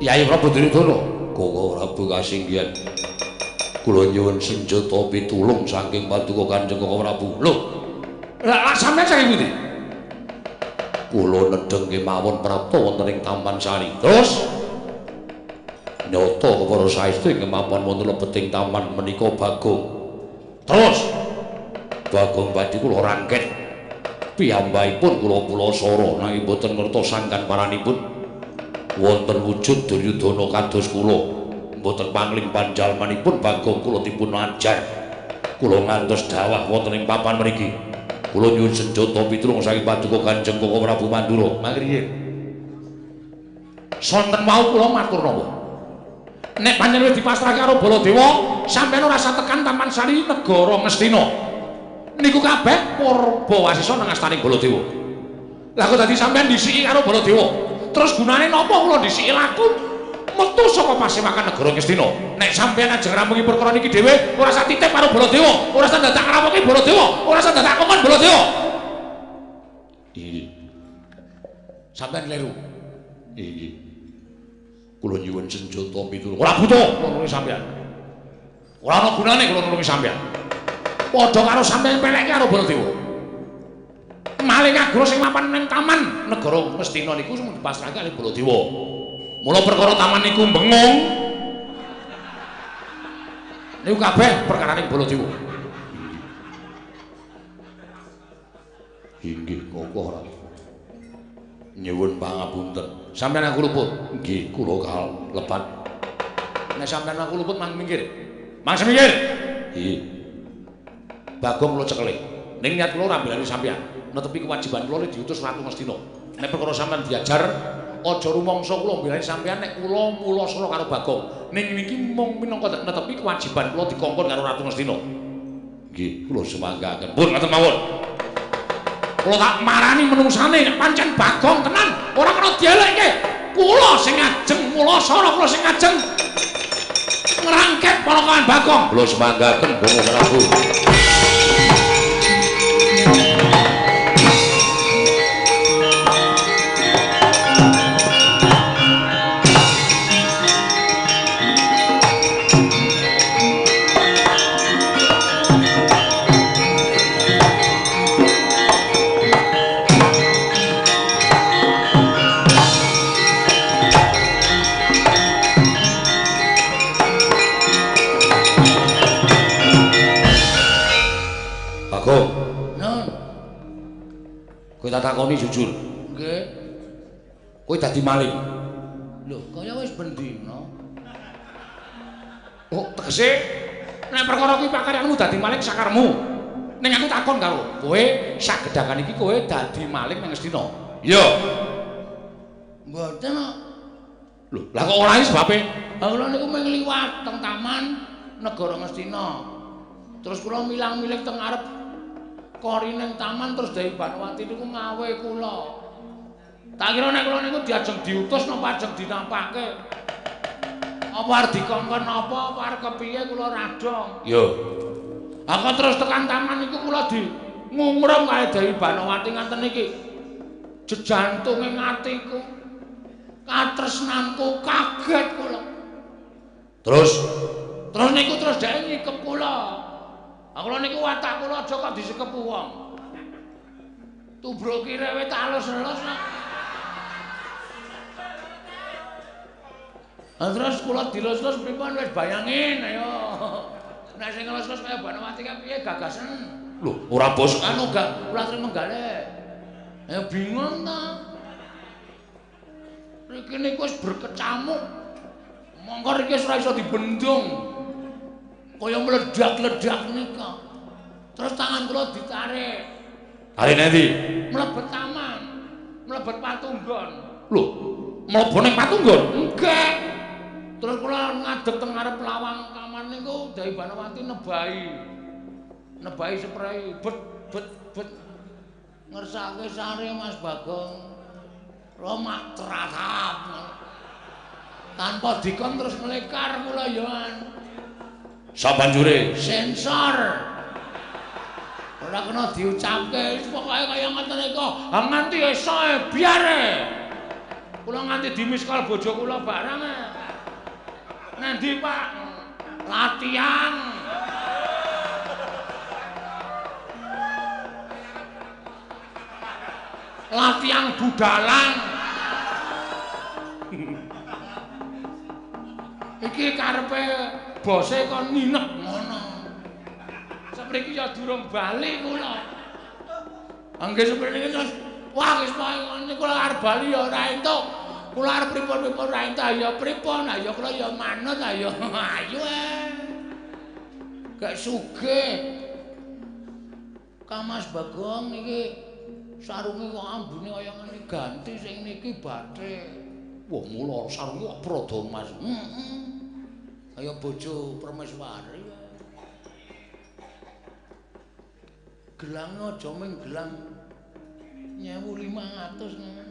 Yai Prabu Duryudana, Koko Prabu kasinggihan. Kula nyuwun senjata pitulung saking paduka Kanjeng Koko Prabu. Lho, lha sampeyan saking pundi? Kula nedheng kemawon prapta wonten ing Taman Sari. Terus nyata kepara saestu ing kemampuan wonten lebeting taman menika Bagong. Terus Bagong badhe kula rangket piyambakipun kula pulasara nanging boten ngertos sangkan paranipun. Wonten wujud Duryudana kados kula mboten pangling panjalmanipun Bagong kula dipun ajar kula ngantos dawah wonten ing papan mriki. Kula nyuwun senjata pitulung saking paduka Kanjeng Koko Prabu Mandura. Mangriyin sonten wau kula matur napa nek panjenengan wis dipasrahke karo Baladewa sampeyan ora usah tekan Taman Sari negara Ngastina niku kabeh purba wasisa nang astaning Baladewa. Lah kok dadi sampeyan dhisiki karo Baladewa? Terus gunane napa kula dhisiki laku metu saka pasewakan negara Ngastina? Nek sampeyan ajeng ngrampungi perkara niki dhewe, ora usah titip karo Baladewa, ora usah dadak ngrampungi Baladewa, ora usah dadak kongkon Baladewa. Inggih. Sampeyan kleru. Inggih. Kula nyuwun senjata pitulung. Ora butuh kula nulungi sampeyan. Ora ana gunane kula nulungi sampeyan. Padha karo sampeyan pelekke karo Baladewa. Maling agro sing mapan ning taman negara Ngastina niku sing dipasrahke kali Baladewa. Mula perkara taman niku bengung niku kabeh perkarane Baladewa. Inggih Koko Prabu. Nyuwun pangapunten. Sampeyan aku luput. Nggih, kula kalepat. Nek sampeyan aku luput mang minggir. Mang semingkir. Nggih. Bagong kula cekeli. Ning niat kula ora mbelani sampeyan. Netepi kewajiban kula diutus Ratu Ngastina. Nek perkara sampeyan diajar, aja rumangsa kula mbelani sampeyan nek kula mulasara karo Bagong. Ning niki mung minangka netepi kewajiban kula dikongkon karo Ratu Ngastina. Nggih, kula sumanggaken. Pun ngoten mawon. Kula tak marani menungsane nek pancen Bagong tenan, ora kena dielekke. Kula sing ngajeng mulasara, kula sing ngajeng ngrangket panakawan Bagong. Kula sumanggaken Bapak Prabu. Kowe tak takoni jujur. Nggih. Kowe dadi maling. Lho, kaya wis bendina. Oh, tegese nek perkara kuwi pakaryanmu dadi maling sakarmu. Ning aku takon karo kowe, sagedhakan iki kowe dadi maling nang Ngastina. Iya. Mboten kok. Lho, lah kok ora iki sebabe? Lah kula niku mung liwat teng taman negara Ngastina. Terus kula milang-miling teng ngarep kori ning taman terus Dewi Banowati niku ngawe kula. Tak kira nek kula niku diajeng diutus napa ajeng dinampake. Apa arep dikongkon napa, apa arep kepiye kula radong. Yo. Aku terus tekan taman niku kula di ngungrum kae Dewi Banowati ngaten niki. Jejantunge atiku. Katresnanku kaget kula. Terus terus niku terus dhek nyikep kula. Kula niku watak kula aja kok disikep wong. Tubruk kirewe tak alus-alus. Terus kula dilus-lus pripun wis bayangin ayo. Nek sing ngelus-lus kaya Banowati kae piye gagasen. Lho, ora bos anu gak kula trimo menggale. Ya bingung ta. Riki niku wis berkecamuk. Mongko riki wis ora iso dibendung. Kaya meledak-ledak nika. Terus tangan kula ditarik. Tarik nanti? Mlebet taman. Mlebet patunggon. Lho, mlebu ning patunggon? Enggak. Terus kula ngadeg teng ngarep lawang kamar niku Dewi Banowati nebahi. Nebahi sprei bet bet bet. Ngersake sare Mas Bagong. Kula mak tratap. Tanpa dikon terus mlekar kula ya. Sabanjure sensor. Ora kena diucapke, wis pokoke kaya ngoten niku. Ha nganti esoke biare. Kula nganti dimiskal bojo kula barang. Nanti Pak latihan. Latihan budalan. Iki karepe bose kon nginep ngono. Sepriki ya durung bali kula. Nggih sepriki terus wah wis pokoke kula arep bali ya ora entuk. Kula arep pripun-pripun ora entuk ya pripun ya kula ya manut ya ayo. Gak sugih. Kang Mas Bagong niki sarunge kok ambune kaya ngene ganti sing niki bathik. Wah mula sarunge kok prada Mas. Heeh. Kaya bojo permeswari. Gelang aja ming gelang 1500 ngono.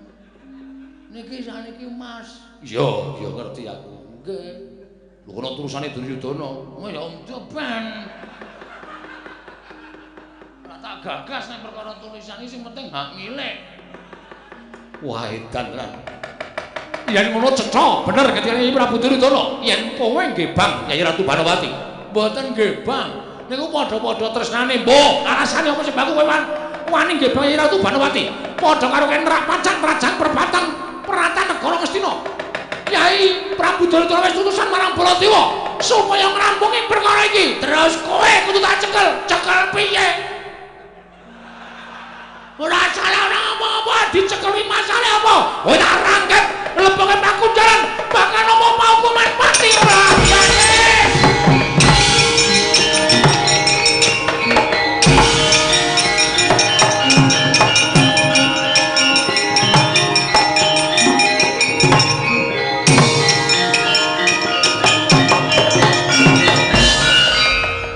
Niki saniki Mas. Iya, ya ngerti aku. Nggih. Lho kono tulisane Duryudana. Oh ya ben. Ora tak gagas nek perkara tulisan iki sing penting hak milik. Wah edan tenan. Yen ngono cetha bener ketikane Prabu Duryudana. Yen kowe nggih Bang Kyai Ratu Banowati. Mboten nggih Bang. Niku padha-padha tresnane. Mbah, alasane apa sebab kowe wani nggih Bang Kyai Ratu Banowati? Padha karo kene pacang kerajaan perbatang peratan negara Ngastina. Kyai Prabu Duryudana wis utusan marang Baladewa supaya ngrampungi perkara iki. Terus kowe kudu tak cekel. Cekel piye? Ora salah ora apa-apa, dicekeli masalahe apa? Kowe tak rangkep leboke pakunjaran bakal apa hukuman pati ora.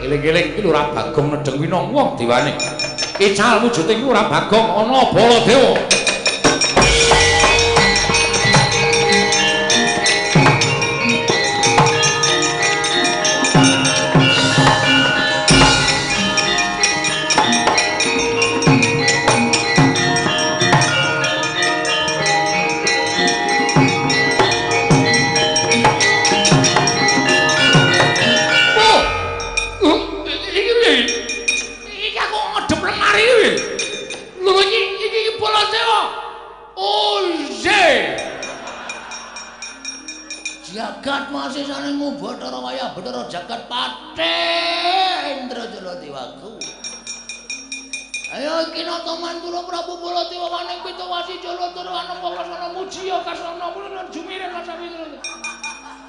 Eling-eling iki Lurah Bagong nedheng winong wong dewane. Ical wujuding Lurah Bagong ana Baladewa. Jagat masih saling ngubathara wayah bathara jagat patih Indra Jaladewaku. Ayo iki nata mantura Prabu Baladewa waning pitawasi Jalatara anapa wasana mujiya kasana mulun jumiren wasawira.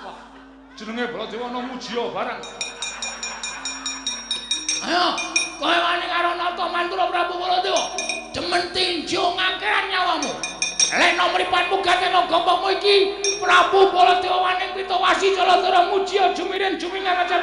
Wah, jenenge Baladewa ana mujiya barang. Ayo, kowe wani karo nata mantura Prabu Baladewa. Demen tinju ngakeran nyawamu. Leno mripatmu gatena gombongmu iki Prabu Baladewa waning pitawasi Jalatara mujiya jumiren jumingan aja.